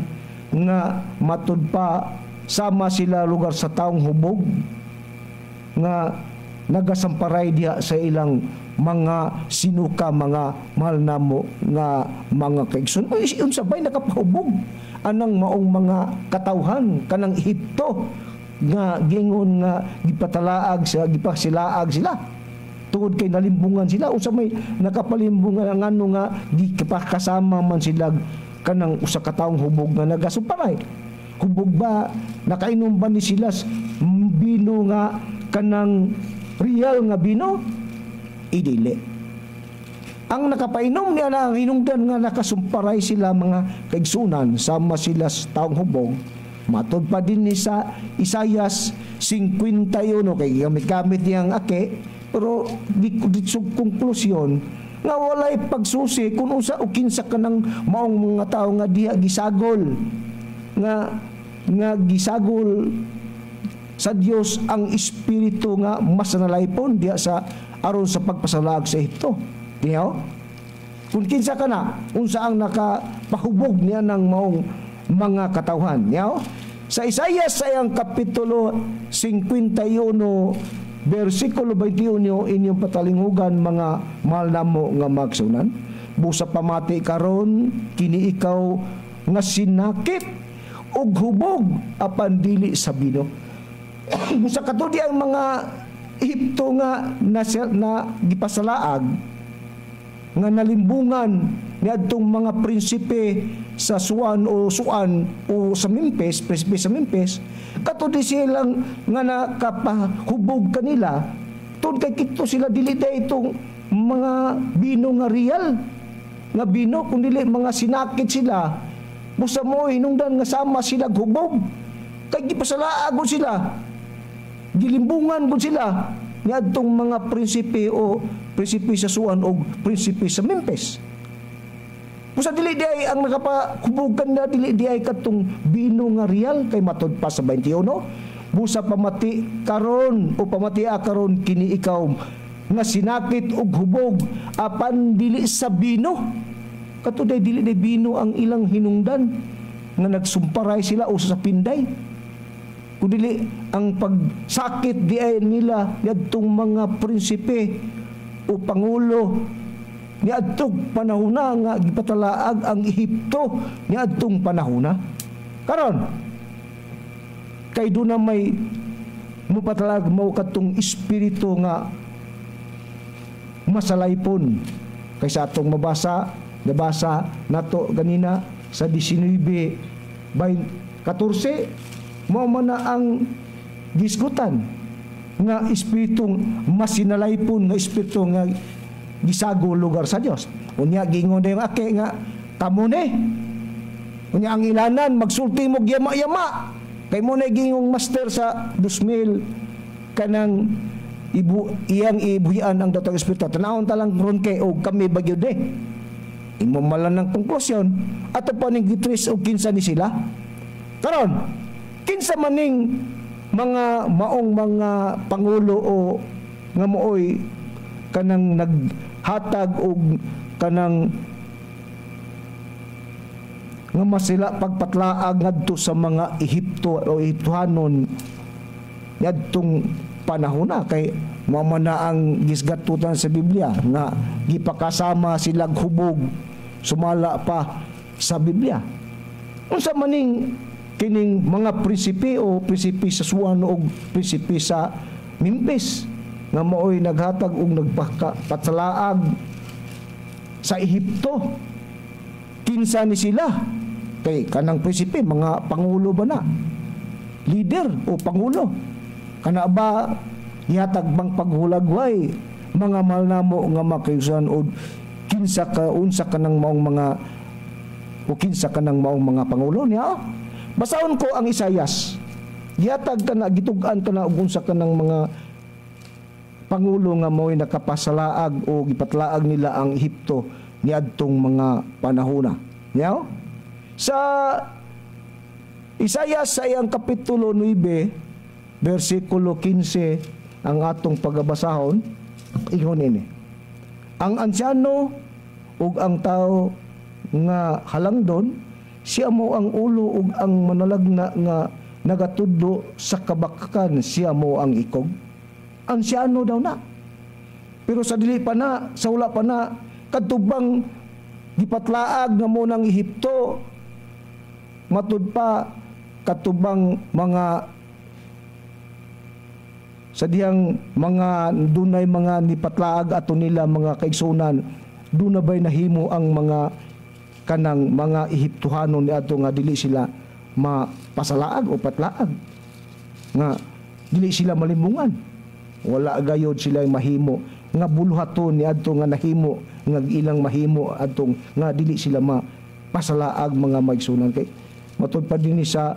nga matud pa sama sila lugar sa taong hubog nga nagasamparay diha sa ilang mga sinuka, mga mahal namo nga mga kaigsoon. Uy, unsa bay nakapahubog anang maong mga katawhan kanang Ehipto nga gingon nga gipatalaag sa gipasilaag sila tungod kay nalimbungan sila? Unsa may nakapalimbungan ang ano nga gipakasama man sila kanang usa ka taong hubog nga nagasumparay? Hubog ba? Nakainom ba ni sila bino nga kanang real nga bino? Idili. Ang nakapainom niya na ang hinungdan nga nakasumparay sila, mga kaigsunan, sama sila sa taong hubog, matod pa din ni sa Isayas 51, kay gamit-gamit niyang ake, pero di di konklusyon nga walay pagsusi kung unsa o kinsa kanang maong mga tao nga diha gisagol nga nga gisagol sa Dios ang espiritu nga mas nalaypon diha sa aron sa pagpasalaag sa Ehipto. Diyo? Kung kinsa ka na, unsa ang nakapahubog niya ng maong mga katawhan. Niyo? Sa Isaiah sa iyang kapitulo 51 versikulo 21, inyong patalinghugan, mga mahal namo nga magsunan. Busa pamati karon kini ikaw nga sinakit ug hubog apan dili sa bino. Busa kato di ang mga Ehipto nga na gipasalaag nga nalimbungan niadtong mga prinsipe sa Suan o Suan o sa Memphis, prinsipe sa Memphis, kato di silang nga nakapahubog kanila tungod kay kito sila dili day itong mga bino nga real nga bino, kun dili mga sinakit sila. Busa mo hinungdan nga sama sila hubog kay gipasalaag sila, gilimbungan gud sila niadtong mga prinsipe o prinsipe sa Suan o prinsipe sa Memphis. Busa dili di ay ang nakapahubog na, dili di ay katong bino nga real, kay matud pa sa 21, busa pamati karon o pamatia karon kini ikaw nga sinakit og hubog apan dili sa bino. Kato day dili day bino ang ilang hinungdan nga nagsumparay sila o sa pinday, kun dili ang pagsakit di ay nila niadtong mga prinsipe o pangulo niadtong panahona nga gipatalaag ang Ehipto niadtong panahona. Karon kay doon na may mupatalag mo katong espiritu nga masalaypon, kay sa atong mabasa, nabasa nato ganina sa 19 by 14, mao man na ang gisgutan nga espiritong masinalaypon, nga espiritu nga gisago lugar sa Dios. Unya gingon yung ake nga kamo ni. Unya ang ilanan magsulti mo yama-yama. Kay mo na gingong master sa 2000 kanang ibu iyang ibuhian ang datong espiritu. Tanawon ta lang ron kay og kami bagyod eh. Imo malan ng konklusyon ato pa ning gitris og kinsa ni sila. Karon kinsa maning mga maong mga pangulo o nga mooy kanang naghatag og kanang nga masila pagpatlaag ngadto sa mga Ehipto o Ehiptohanon ngadtong panahon na, kay mao man na ang gisgatutan sa Biblia nga gipakasama silang hubog sumala pa sa Biblia? Unsa maning kining mga prinsipe o prinsipe sa Suan o prinsipe sa Memphis nga maoy naghatag og nagpatalaag sa Ehipto? Kinsa ni sila? Kay kanang prinsipe, mga pangulo ba na? leader o pangulo. Kana ba gihatag bang paghulagway, mga mahal namo nga makaigsuonan, o kinsa ka, unsa ka ng maong mga o kinsa ka ng maong mga pangulo niya? Basahon ko ang Isayas. Gihatag ka na, gitug-an ka na og unsa ka ng mga pangulo nga mao'y nakapasalaag o gipatlaag nila ang Ehipto niadtong mga panahona. Niya? Sa Isayas, sa iyang kapitulo 9, versikulo 15 ang atong pagabasahon, ingon ini: "Ang ansyano ug ang tao nga halangdon, siya mao ang ulo, ug ang manalagna nga nagatudlo sa kabakakan, siya mao ang ikog." Ansyano daw na. Pero sa dili pa na, sa wala pa na, kadtubang gipatlaag na mo ng Ehipto, matud pa katubang mga sa diyang mga dunay mga nipatlaag ato nila, mga kaigsunan, duna bay nahimo ang mga kanang mga Ehiptohanon ni ato nga dili sila mapasalaag o patlaag, nga dili sila malimbungan? Wala gayod sila mahimo nga buluhaton ni adto nga nahimo nga ilang mahimo adtong nga dili sila mapasalaag, mga maigsunan, kay matud pa dinhi sa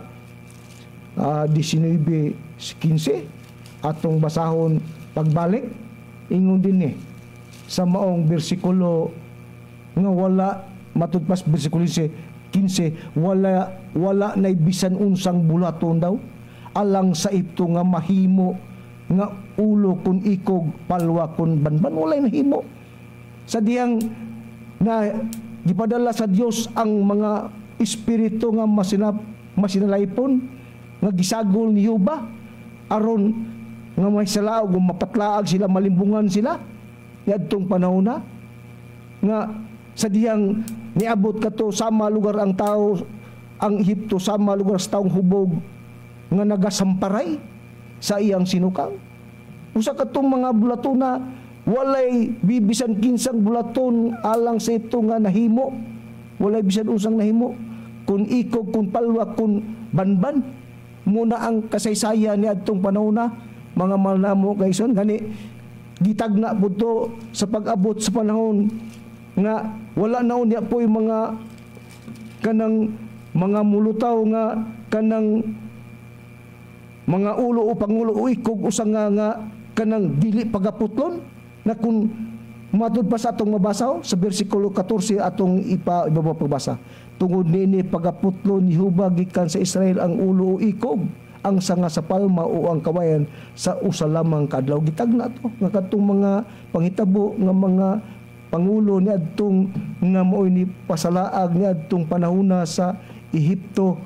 19:15 atong basahon pagbalik. Ingon dinhi sa maong bersikulo nga wala, matud pas bersikulo 15, wala nay bisan unsang buluhaton daw alang sa Ehipto nga mahimo nga ulo kun ikog, palwa kun banban. Walay nahimo sa diyang na gipadala sa Dios ang mga espiritu nga masinalaypon nga gisagol ni Jehova aron nga may salaog o mapatlaag sila, malimbungan sila niadtong panahon na nga sa diyang niabot kato sama lugar ang tao, ang Ehipto sama lugar sa taong hubog nga nagasamparay sa iyang sinukang. Usa katong mga bulaton na walay bibisan kinsang bulaton alang sa ito nga nahimo. Walay bisan unsang nahimo. Kung ikog, kung palwa, kung banban. Muna ang kasaysayan ni adtong panahon na, mga mahal namo kaigsoon. Gani gitagna po to sa pag-abot sa panahon nga wala na unya po yung mga kanang mga mulutaw nga kanang mga ulo o pangulo o ikog, usa nga kanang dili pagaputlon na kung matud pa sa atong mabasa sa bersikulo 14 atong ipa ibaba pagbasa: "Tungod niini pagaputlon ni Jehova gikan sa Israel ang ulo o ikog, ang sanga sa palma o ang kawayan, sa usa lamang ka adlaw." Gitagna to nga kadtong mga panghitabo nga mga pangulo ni adtong nga maoy ni pasalaag ni adtong panahona sa Ehipto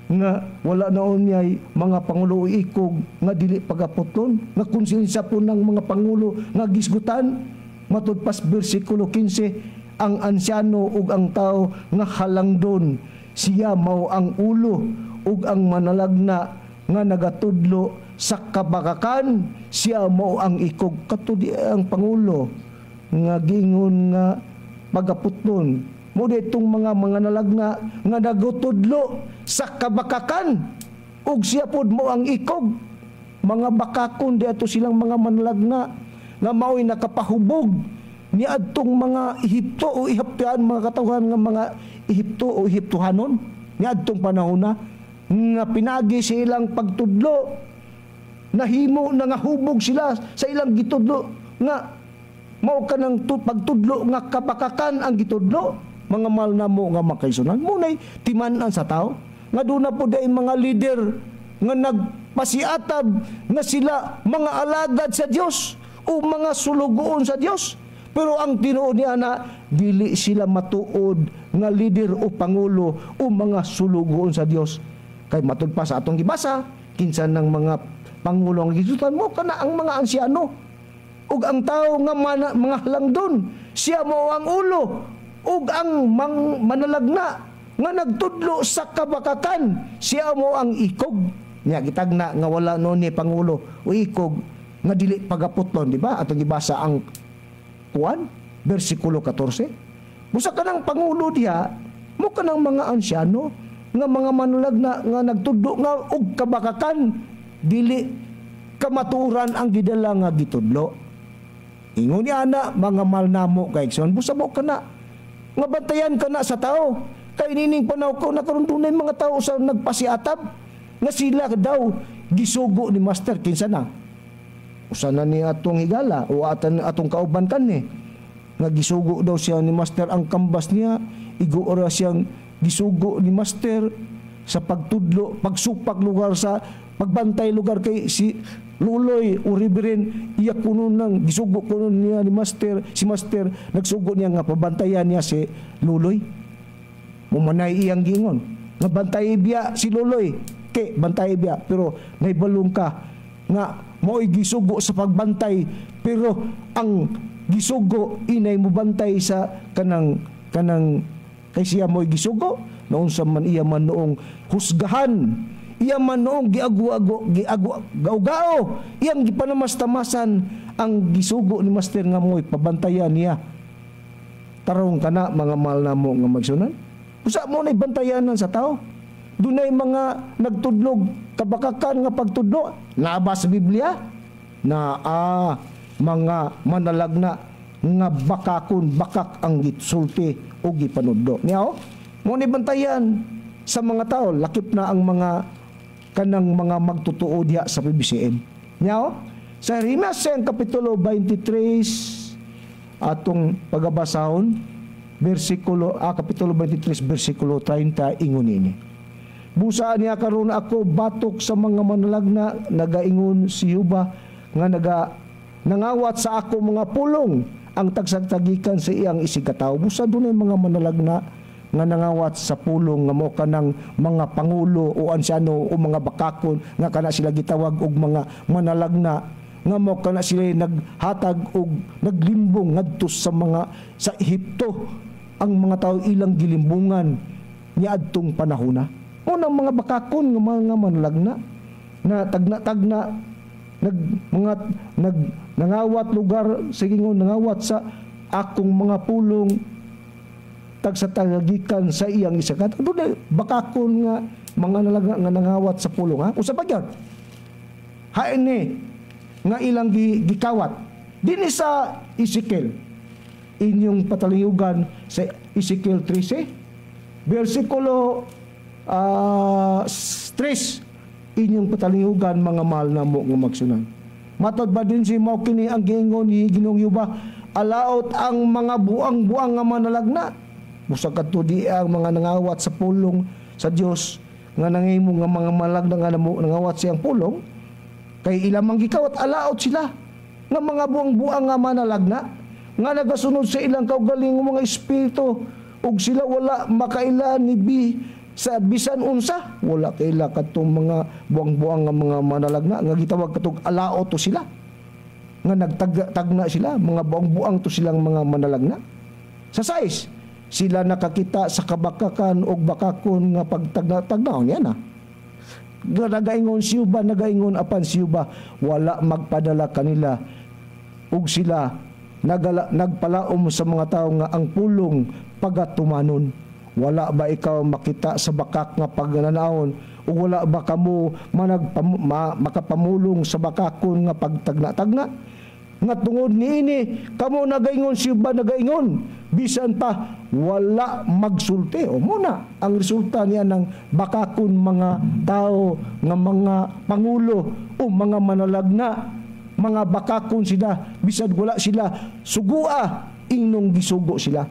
nga wala na unyay mga pangulo o ikog nga dili pagaputlon, nga konsensya po ng mga pangulo nga gisgutan. Matud pas bersikulo 15, "Ang ansyano ug ang tao nga halangdon, siya mao ang ulo, ug ang manalagna nga nagatudlo sa kabakakan, siya mao ang ikog." Kato di ang pangulo nga gingon nga pagaputlon mo itong mga nalagna nga nagutudlo sa kabakakan ug siya pod mo ang ikog. Mga bakakon di ato silang mga manalagna nga mao'y nakapahubog ni adtong mga Ehipto o Ehiptohan, mga katawhan nga mga Ehipto o Ehiptohanon ni adtong panahon na nga pinagi sa ilang pagtudlo, nahimo na nga hubog sila sa ilang gitudlo nga mao kanang pagtudlo nga kabakakan ang gitudlo. Mga mahal namo nga makaigsunan, munay timan-an sa tao nga duna po day mga leader nga nagpasiatab nga sila mga alagad sa Dios o mga sulugoon sa Dios, pero ang tinuod niya na dili sila matuod nga leader o pangulo o mga sulugoon sa Dios, kay matud pa sa atong gibasa, kinsa ng mga pangulo ang gisutan mo kana ang mga ansyano ug ang tao nga mga halangdon, siya mo ang ulo ug ang manalagna nga nagtudlo sa kabakakan, siya mo ang ikog. Nya gitagna nga wala no ni pangulo o ikog nga dili pagaputlon, di ba? Atong gibasa ang kuan, bersikulo 14. Busa kanang pangulo diha mo kanang mga ansyano nga mga manulagna nga nagtudlo nga og kabakakan, dili kamatuoran ang gidala nga gitudlo. Ingon ni ana, mga mahal namo kaigsoon, busa mo kana nga bantayan kana sa tao. Kay nining panaw ko na karon dunay mga tao sa nagpasiatab nga sila daw gisugo ni Master. Kinsa na? Usa na ni atong higala o atan atong kauban kanni nga gisugo daw siya ni Master. Ang kambas niya, igo ora siyang gisugo ni Master sa pagtudlo, pagsupak lugar, sa pagbantay lugar kay si Luloy o Reverend. Iya kuno nang gisugo kuno niya ni Master. Si Master nagsugo niya nga pabantayan niya si Luloy. Mumanay iyang giingon nga bantay biya si Luloy, kay bantay biya, pero naibalong ka nga mo'y gisugo sa pagbantay, pero ang gisugo inay mobantay sa kanang kanang kay siya mo'y gisugo. Naunsa man, iya man noong husgahan, iya man noong giagu-ago, giagu gao-gao, iyang gipanamastamasan ang gisugo ni Master nga mo'y pabantayan niya. Tarong kana, mga mahal namo nga magsunan, usa mo na'y bantayanan sa tao. Dunay mga nagtudlog kabakakan nga pagtudlo. Naa ba sa Biblia na mga manalagna nga bakakon, bakak ang gisulti o gipanudlo niya? Oh, mo ni bantayan sa mga tao, lakip na ang mga kanang mga magtutuo diha sa PBCM niya. Oh, sa Jeremias kapitulo 23, atong pagabasahon, bersikulo kapitulo 23 bersikulo 30, ingon ini: "Busa niya karon ako batok sa mga manalagna, nagaingon si Juba, nga naga nangawat sa ako mga pulong ang tagsagtagikan sa iyang isigkatawo." Busa dunay mga manalagna nga nangawat sa pulong nga mo kanang mga pangulo o ansyano o mga bakakon nga kana sila gitawag og mga manalagna, nga mo kana sila naghatag og naglimbong ngadto sa mga sa Ehipto. Ang mga tao ilang gilimbungan niadtong panahona. Unang mga bakakon nga mga manalagna na tagna-tagna nag mga nag nangawat lugar, sige, nangawat sa akong mga pulong tag sa tagagikan sa iyang isa ka. Dunay bakakon nga mga nalaga nga nangawat sa pulong, ha. Usa pa gyud hain ni nga ilang gikawat dinhi sa Ezekiel, inyong pataliyugan sa Ezekiel 13 bersikulo 3, inyong pataliyugan, mga mahal na mo nga magsunan. Matod ba din si mao kini ang giingon ni Ginoong Yuba: "Alaot ang mga buang-buang nga manalagna." Busa kadto di ang mga nangawat sa pulong sa Dios nga nangimo nga mga malagna nga nangawat siyang pulong kay ilang mang gikawat. Alaot sila nga mga buang-buang nga manalagna nga nagasunod sa ilang kaugalingong mga espiritu ug sila wala makaila ni bi sa bisan unsa. Wala kaila katong mga buang-buang nga mga manalagna nga gitawag katong alaot to sila nga nagtagna sila, mga buang-buang to silang mga manalagna. Sa 6, sila nakakita sa kabakakan og bakakon nga pagtagna-tagnaon yan na nagaingon si Yuba, nagaingon apan si Yuba wala magpadala kanila ug sila nagpalaom sa mga tao nga ang pulong pagatumanon. Wala ba ikaw makita sa bakak nga pagnanaon o wala ba kamo makapamulong sa bakakon nga pagtagna-tagna? Nga tungod niini kamo nagaingon, si ba nagaingon, bisan pa wala magsulti. O muna ang resulta niya ng bakakon mga tao nga mga pangulo o mga manalagna, mga bakakon sila bisan wala sila sugua ingnong gisugo sila.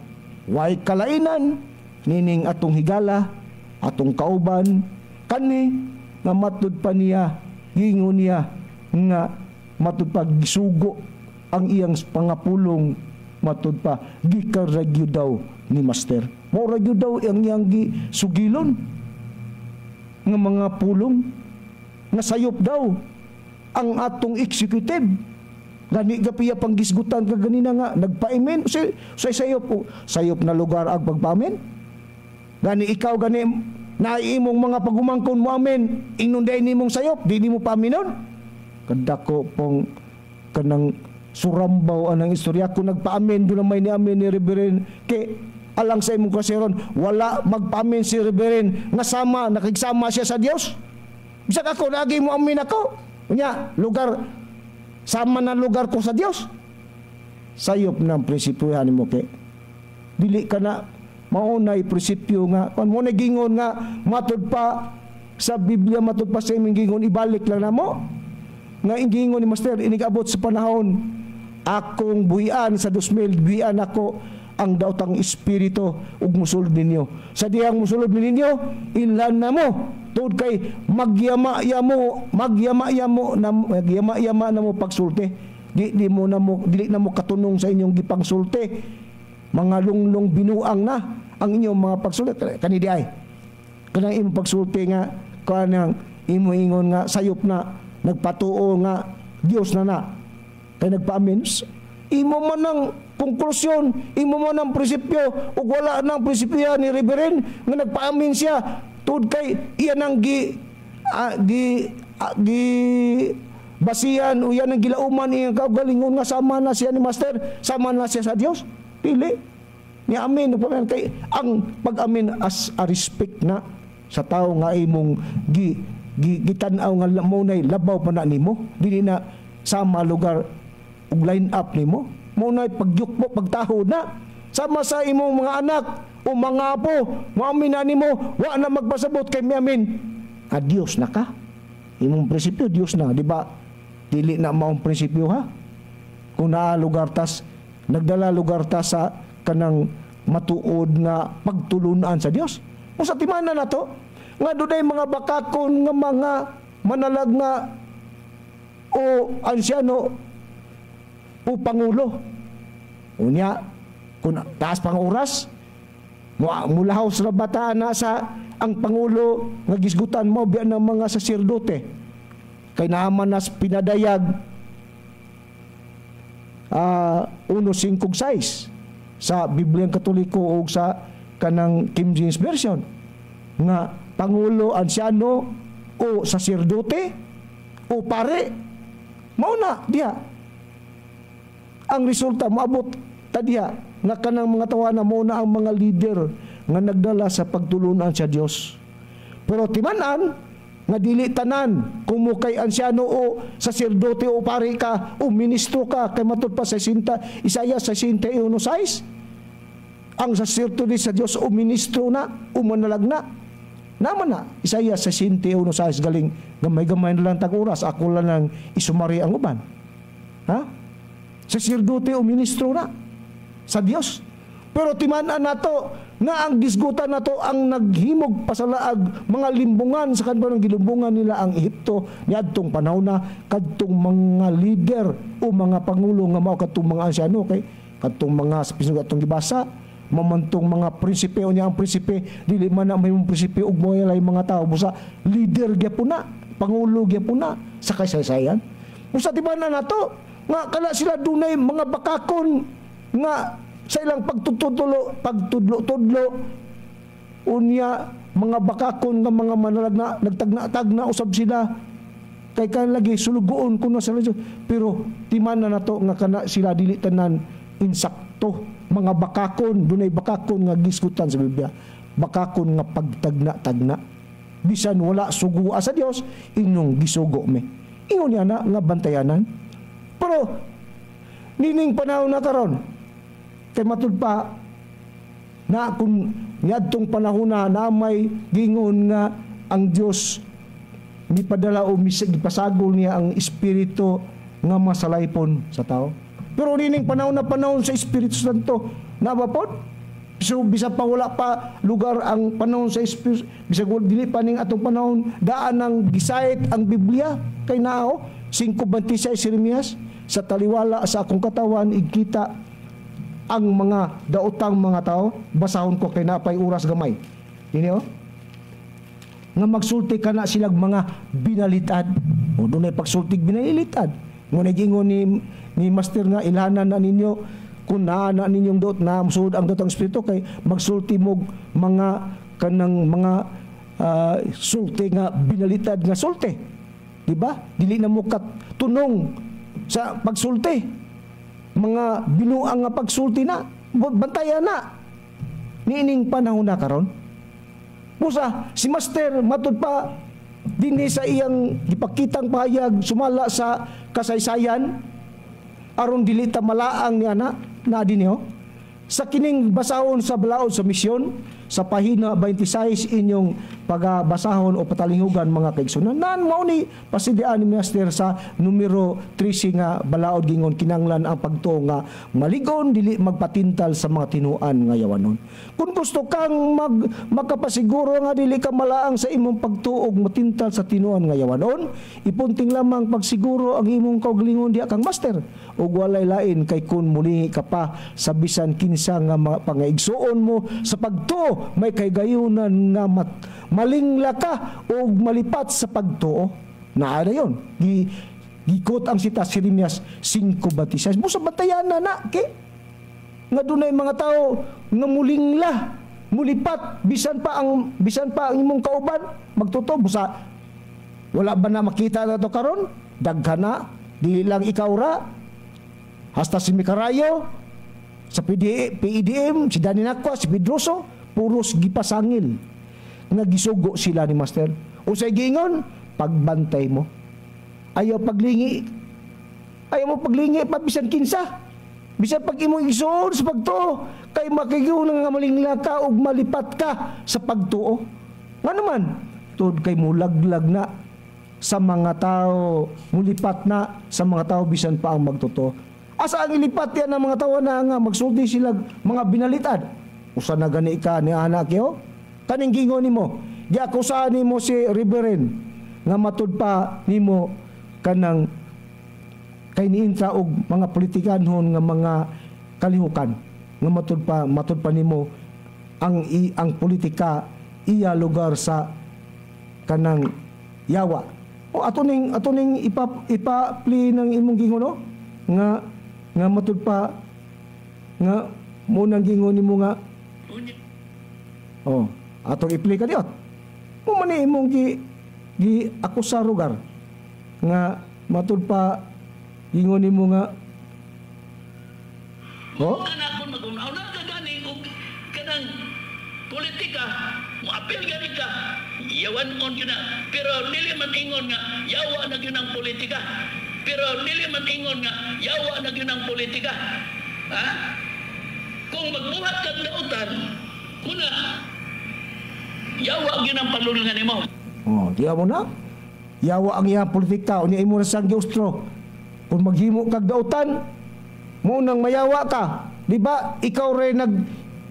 Way kalainan nining atong higala, atong kauban kani nga matud pa niya giingon niya nga matud pa gisugo ang iyang pangapulong, matud pa gikaragyo daw ni Master. Mao ra gyud daw ang iyang gisugilon nga mga pulong, nga sayop daw ang atong executive. Gani gapiya pang gisgutan ka ganina nga nagpaimen sa sayop, sayop na lugar ang pagpaamen. Gani ikaw gani na imong mga pagumangkon mo amen, ingnon day nimong sayop, di nimo paaminon. Kadako pong kanang surambaw anang istorya kung nagpaamen doon may ni amen ni Reverend ke. Alang sa imong kasiron, wala magpaamin si Reverend nga sama, nakigsama siya sa Dios. Bisag ako, lagi mo amin ako. Unya, lugar, sama na lugar ko sa Dios. Sayop ng prinsipyo mo kay. Dili ka na maunay prinsipyo nga, kung mo gingon nga, matud pa sa Biblia, matud pa sa imong gingon, ibalik lang namo. Nga ingingon ni Master, inigabot sa panahon, akong buhian sa 2000, buhian ako ang daotang espiritu ug musulod ninyo. Sa dihang musulod ninyo, ilan na mo. Tungod kay magyama-yamo, magyama-yamo na magyama-yama na mo pagsulti. Di mo na mo dili na mo katunong sa inyong gipangsulti. Mga lunglong binuang na ang inyong mga pagsulti. Kani di ay. Kanang imong pagsulti nga kanang imo ingon nga sayop na nagpatuo nga Dios na na. Kay nagpaamin imo man ang konklusyon, imo man ang prinsipyo ug wala nang prinsipyo ni Reverend nga nagpaamin siya tungod kay iyan ang gi gi gi basihan o yan ang gilauman iyang kaugalingon nga sama na siya ni Master, sama na siya sa Dios. Dili. Ni amin kay ang pag-amin as a respect na sa tao nga imong gi, gi gitan-aw nga mo nay labaw pa na nimo, dili na sama lugar ug line up nimo. Mo nay pagyukpo pagtaho na sama sa imong mga anak o mga apo, moamin na nimo, wa na magpasabot kay miamin. Ah, Dios na ka. Imong prinsipyo Dios na, di ba? Dili na maong prinsipyo ha. Kung naa lugar tas nagdala lugar ta sa kanang matuod nga pagtulunan sa Dios. Kung sa timana na to, nga dunay mga bakakon nga mga manalag nga o ansyano o pangulo. Unya, kung taas pang oras, mulahaw sa bataan na sa ang pangulo nga gisgutan mo biya ng mga saserdote. Kay naaman nas pinadayag 1:5-6 sa Bibliang Katoliko o sa kanang King James Version nga pangulo, ansyano o saserdote o pare, mao na diha ang resulta. Moabot ta diha nga kanang mga tawana mo na ang mga leader nga nagdala sa pagtulunan sa Dios. Pero timan-an nga dili tanan kung mo kay ansyano o saserdote o pare ka o ministro ka, kay matud pa sa sinta Isaiah sa 61:6, ang saserdote sa Dios o ministro na o manalag na naman na Isaiah sa 61:6. Galing gamay-gamay na lang tag oras, ako lang nang isumari ang uban ha, saserdote o ministro na sa Dios. Pero timan-an nato nga ang gisgutan nato ang naghimog pasalaag mga limbungan sa kanbang gilumbungan nila ang Ehipto niadtong panahon na kadtong mga leader o mga pangulo nga mao kadtong mga ansyano, kay kadtong mga sa pisugat atong gibasa mamantong mga prinsipe o niya ang prinsipe dili man na may prinsipe ug moyalay mga tao, busa leader gyapon na, pangulo gyapon na sa kasaysayan. Busa timan-an nato nga kana sila dunay mga bakakon nga sa ilang pagtutudlo, pagtudlo-tudlo, unya mga bakakon nga mga manalag na nagtagna-tagna usab sila kay kan lagi sulugoon kuno sa Dios. Pero timan na nato nga kana sila dili tanan insakto mga bakakon, dunay bakakon nga gisgutan sa Biblia, bakakon nga pagtagna-tagna bisan wala sugua sa Dios inyong gisugo me. Ingon niya na nga bantayanan. Pero nining panahon na karon kay matud pa na kung niadtong panahon na may gingon nga ang Dios mipadala o gipasagol niya ang espiritu nga masalaypon sa tao. Pero nining panahon na panahon sa Espiritu Santo na ba pod? So bisa pa wala pa lugar ang panahon sa Espiritu, bisag dili pa ning atong panahon daan ang gisayt ang Biblia kay nao 5:26 Jeremias, sa taliwala sa akong katawan igkita ang mga daotang mga tao. Basahon ko kay napay oras gamay. Dini oh. Nga magsulti kana silag mga binalitad. O dunay pagsultig binalitad. Ngunit ingon ni Master nga ilhanan na ninyo kung naa na ninyong dot na musulod ang dotang espiritu kay magsulti mo mga kanang mga sulti nga binalitad nga sulti. Diba? Dili na mo katunong sa pagsulti. Mga binuang nga pagsulti na, bantayan na. Niining panahon na karon. Busa si Master matud pa dinhi sa iyang gipakitang pahayag sumala sa kasaysayan aron dili ta malaang niya na na dinhi oh. Sa kining basahon sa balaod sa misyon sa pahina 26 inyong pagabasahon o patalinghugan, mga kaigsunan, nan mao ni pasidian ni Master sa numero 13 nga balaod. Gingon kinanglan ang pagtuo nga maligon dili magpatintal sa mga tinuan nga yawanon. Kung gusto kang makapasiguro nga dili ka malaang sa imong pagtuo og matintal sa tinuan nga yawanon, ipunting lamang pagsiguro ang imong kaugalingon diha kang Master ug walay lain, kay kun mulingi ka pa sa bisan kinsa nga mga pangaigsuon mo sa pagtuo, may kaygayunan nga malingla ka o malipat sa pagtuo. Naa na yun. Gikot ang sita si Jeremias 5:26. Busa bantayan na na, ke? Nga dunay mga tao nga mulingla, mulipat, bisan pa ang imong kauban, magtotoo. Busa wala ba na makita na to karon? Daghan na, dili lang ikaw ra. Hasta si Mikarayo, sa PD, PEDM, si Danny Nakwa, si Pedroso, puros gipasangil nga gisugo sila ni Master. Unsay giingon? Pagbantay mo. Ayaw paglingi. Ayaw mo paglingi pa bisan kinsa. Bisan pag imong igsuon sa pagtuo, kay makigyun nga malingla ka ug malipat ka sa pagtuo. Nga naman, tuod kay mulaglag na sa mga tao, mulipat na sa mga tao bisan pa ang magtotoo. Asa ang ilipat yan ng mga tao na nga magsulti sila mga binalitad? Usa na gani ka ni anak yo? Kaning gingon nimo, giakusahan nimo si Reverend nga matud pa nimo kanang kay niintra og mga politikanhon nga mga kalihukan nga matud pa nimo ang politika iya lugar sa kanang yawa. O ato ning ipa-play ng imong gingon, no? Nga nga matud pa nga mo nang gingon nimo nga Unya, oh, atong i-play ka diot. Mo man ni imong gi gi akusar lugar nga matud pa gingon nimo nga oh. Kana kung mag-una ka gani og kanang politika, moapil gani ka, yawan on gyud na. Pero dili man ingon nga yawa na gyud ang politika. Pero dili man ingon nga yawa na gyud ang politika. Ha? Kung magbuhat kag dautan, kuna yawa gyud ang palulungan nimo. Oh, diya mo na. Yawa ang iyang politika, unya imo na sang giustro. Kung maghimo kag dautan, mo nang mayawa ka. Di ba? Ikaw rin nag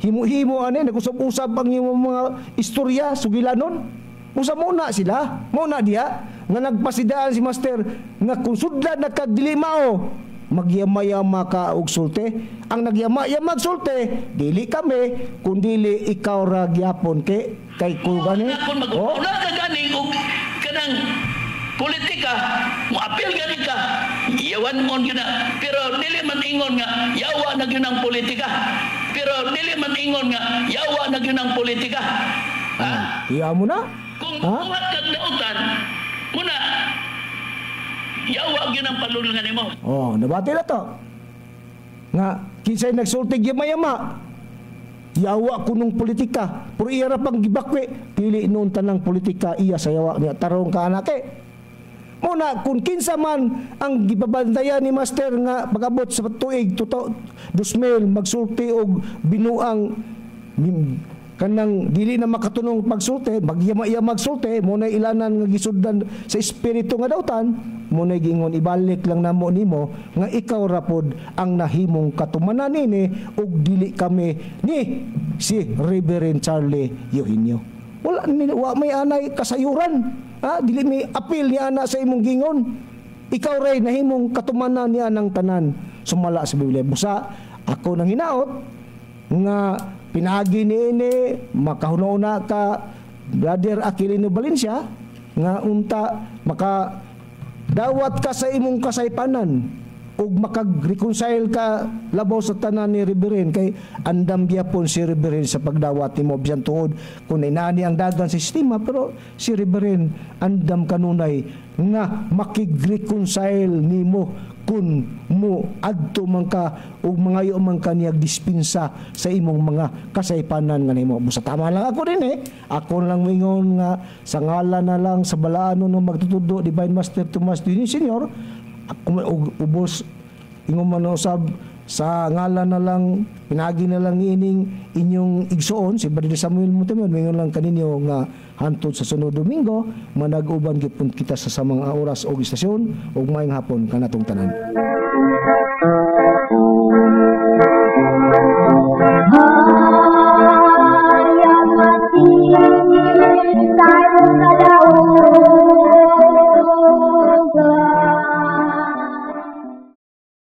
himo-himo ani, nag-usab-usab ang imong mga istorya sugilanon. Usa mo na sila, mo na diya nga nagpasidaan si Master nga kung sudlan na kag dili mao, nagyama-yama ka og sulte. Ang nagyama-yama og sulte, dili kami, kundili ikaw ra gyapon ke kay ko gani. Kung Oh. mag-una ka gani og kanang politika, moapil gani ka, yawan on gyud na. Pero dili man ingon nga yawa na gyud ang politika. Pero dili man ingon nga yawa na gyud ang politika. Ha? Iya mo na. Kung Ha? magbuhat kag dautan, kuna yawa gyud ang palulungan nimo. Oh, nabati na to. Nga kinsay nagsulti yamayama. Yawa kunong politika. Pero iya ra pang gibakwi. Dili noon tanang politika iya sa yawa niya. Tarong ka anak eh. Muna, kung kinsa man ang gibabantayan ni Master nga pag-abot sa tuig 2000 magsulti og binuang kanang dili na makatunong pagsulti, magyama-iya magsulti, mo na ilanan nga gisudlan sa espiritu nga dautan, mo na gingon ibalik lang namo nimo nga ikaw rapod ang nahimong katumanan nini ug dili kami ni si Reverend Charlie Eugenio. Wala ni wa may anay kasayuran. Ha, dili may apil ni ana sa imong gingon. Ikaw ray nahimong katumanan niya ng tanan sumala sa Biblia. Busa ako nang hinaot nga pinaagi niini makahuna ka, Brother Aquilino Valencia, nga unta maka dawat ka sa imong kasaypanan. Ug makag-reconcile ka labaw sa tanan ni Reverend, kay andam gyapon si Reverend sa pagdawat nimo, bisan tuod kung inani ang dagan sa sistema, pero si Reverend andam kanunay nga makig-reconcile nimo kung mo adto man ka ug mangayo man ka niyag dispensa sa imong mga kasaypanan nga nimo. Busa tama lang ako din eh. Ako lang moingon nga sa ngalan na lang sa balaano ng magtutudo, Divine Master Tomas Dionisio Senior, ako og ubos ingon man usab sa ngalan na lang, pinagi na lang ining inyong igsuon, si Brother Samuel Montemayor, mingon lang kaninyo nga hantod sa sunod Domingo, manag-uban gipon kita sa samang oras og istasyon, ug maayong hapon kanatong tanan. Tayo sa daon.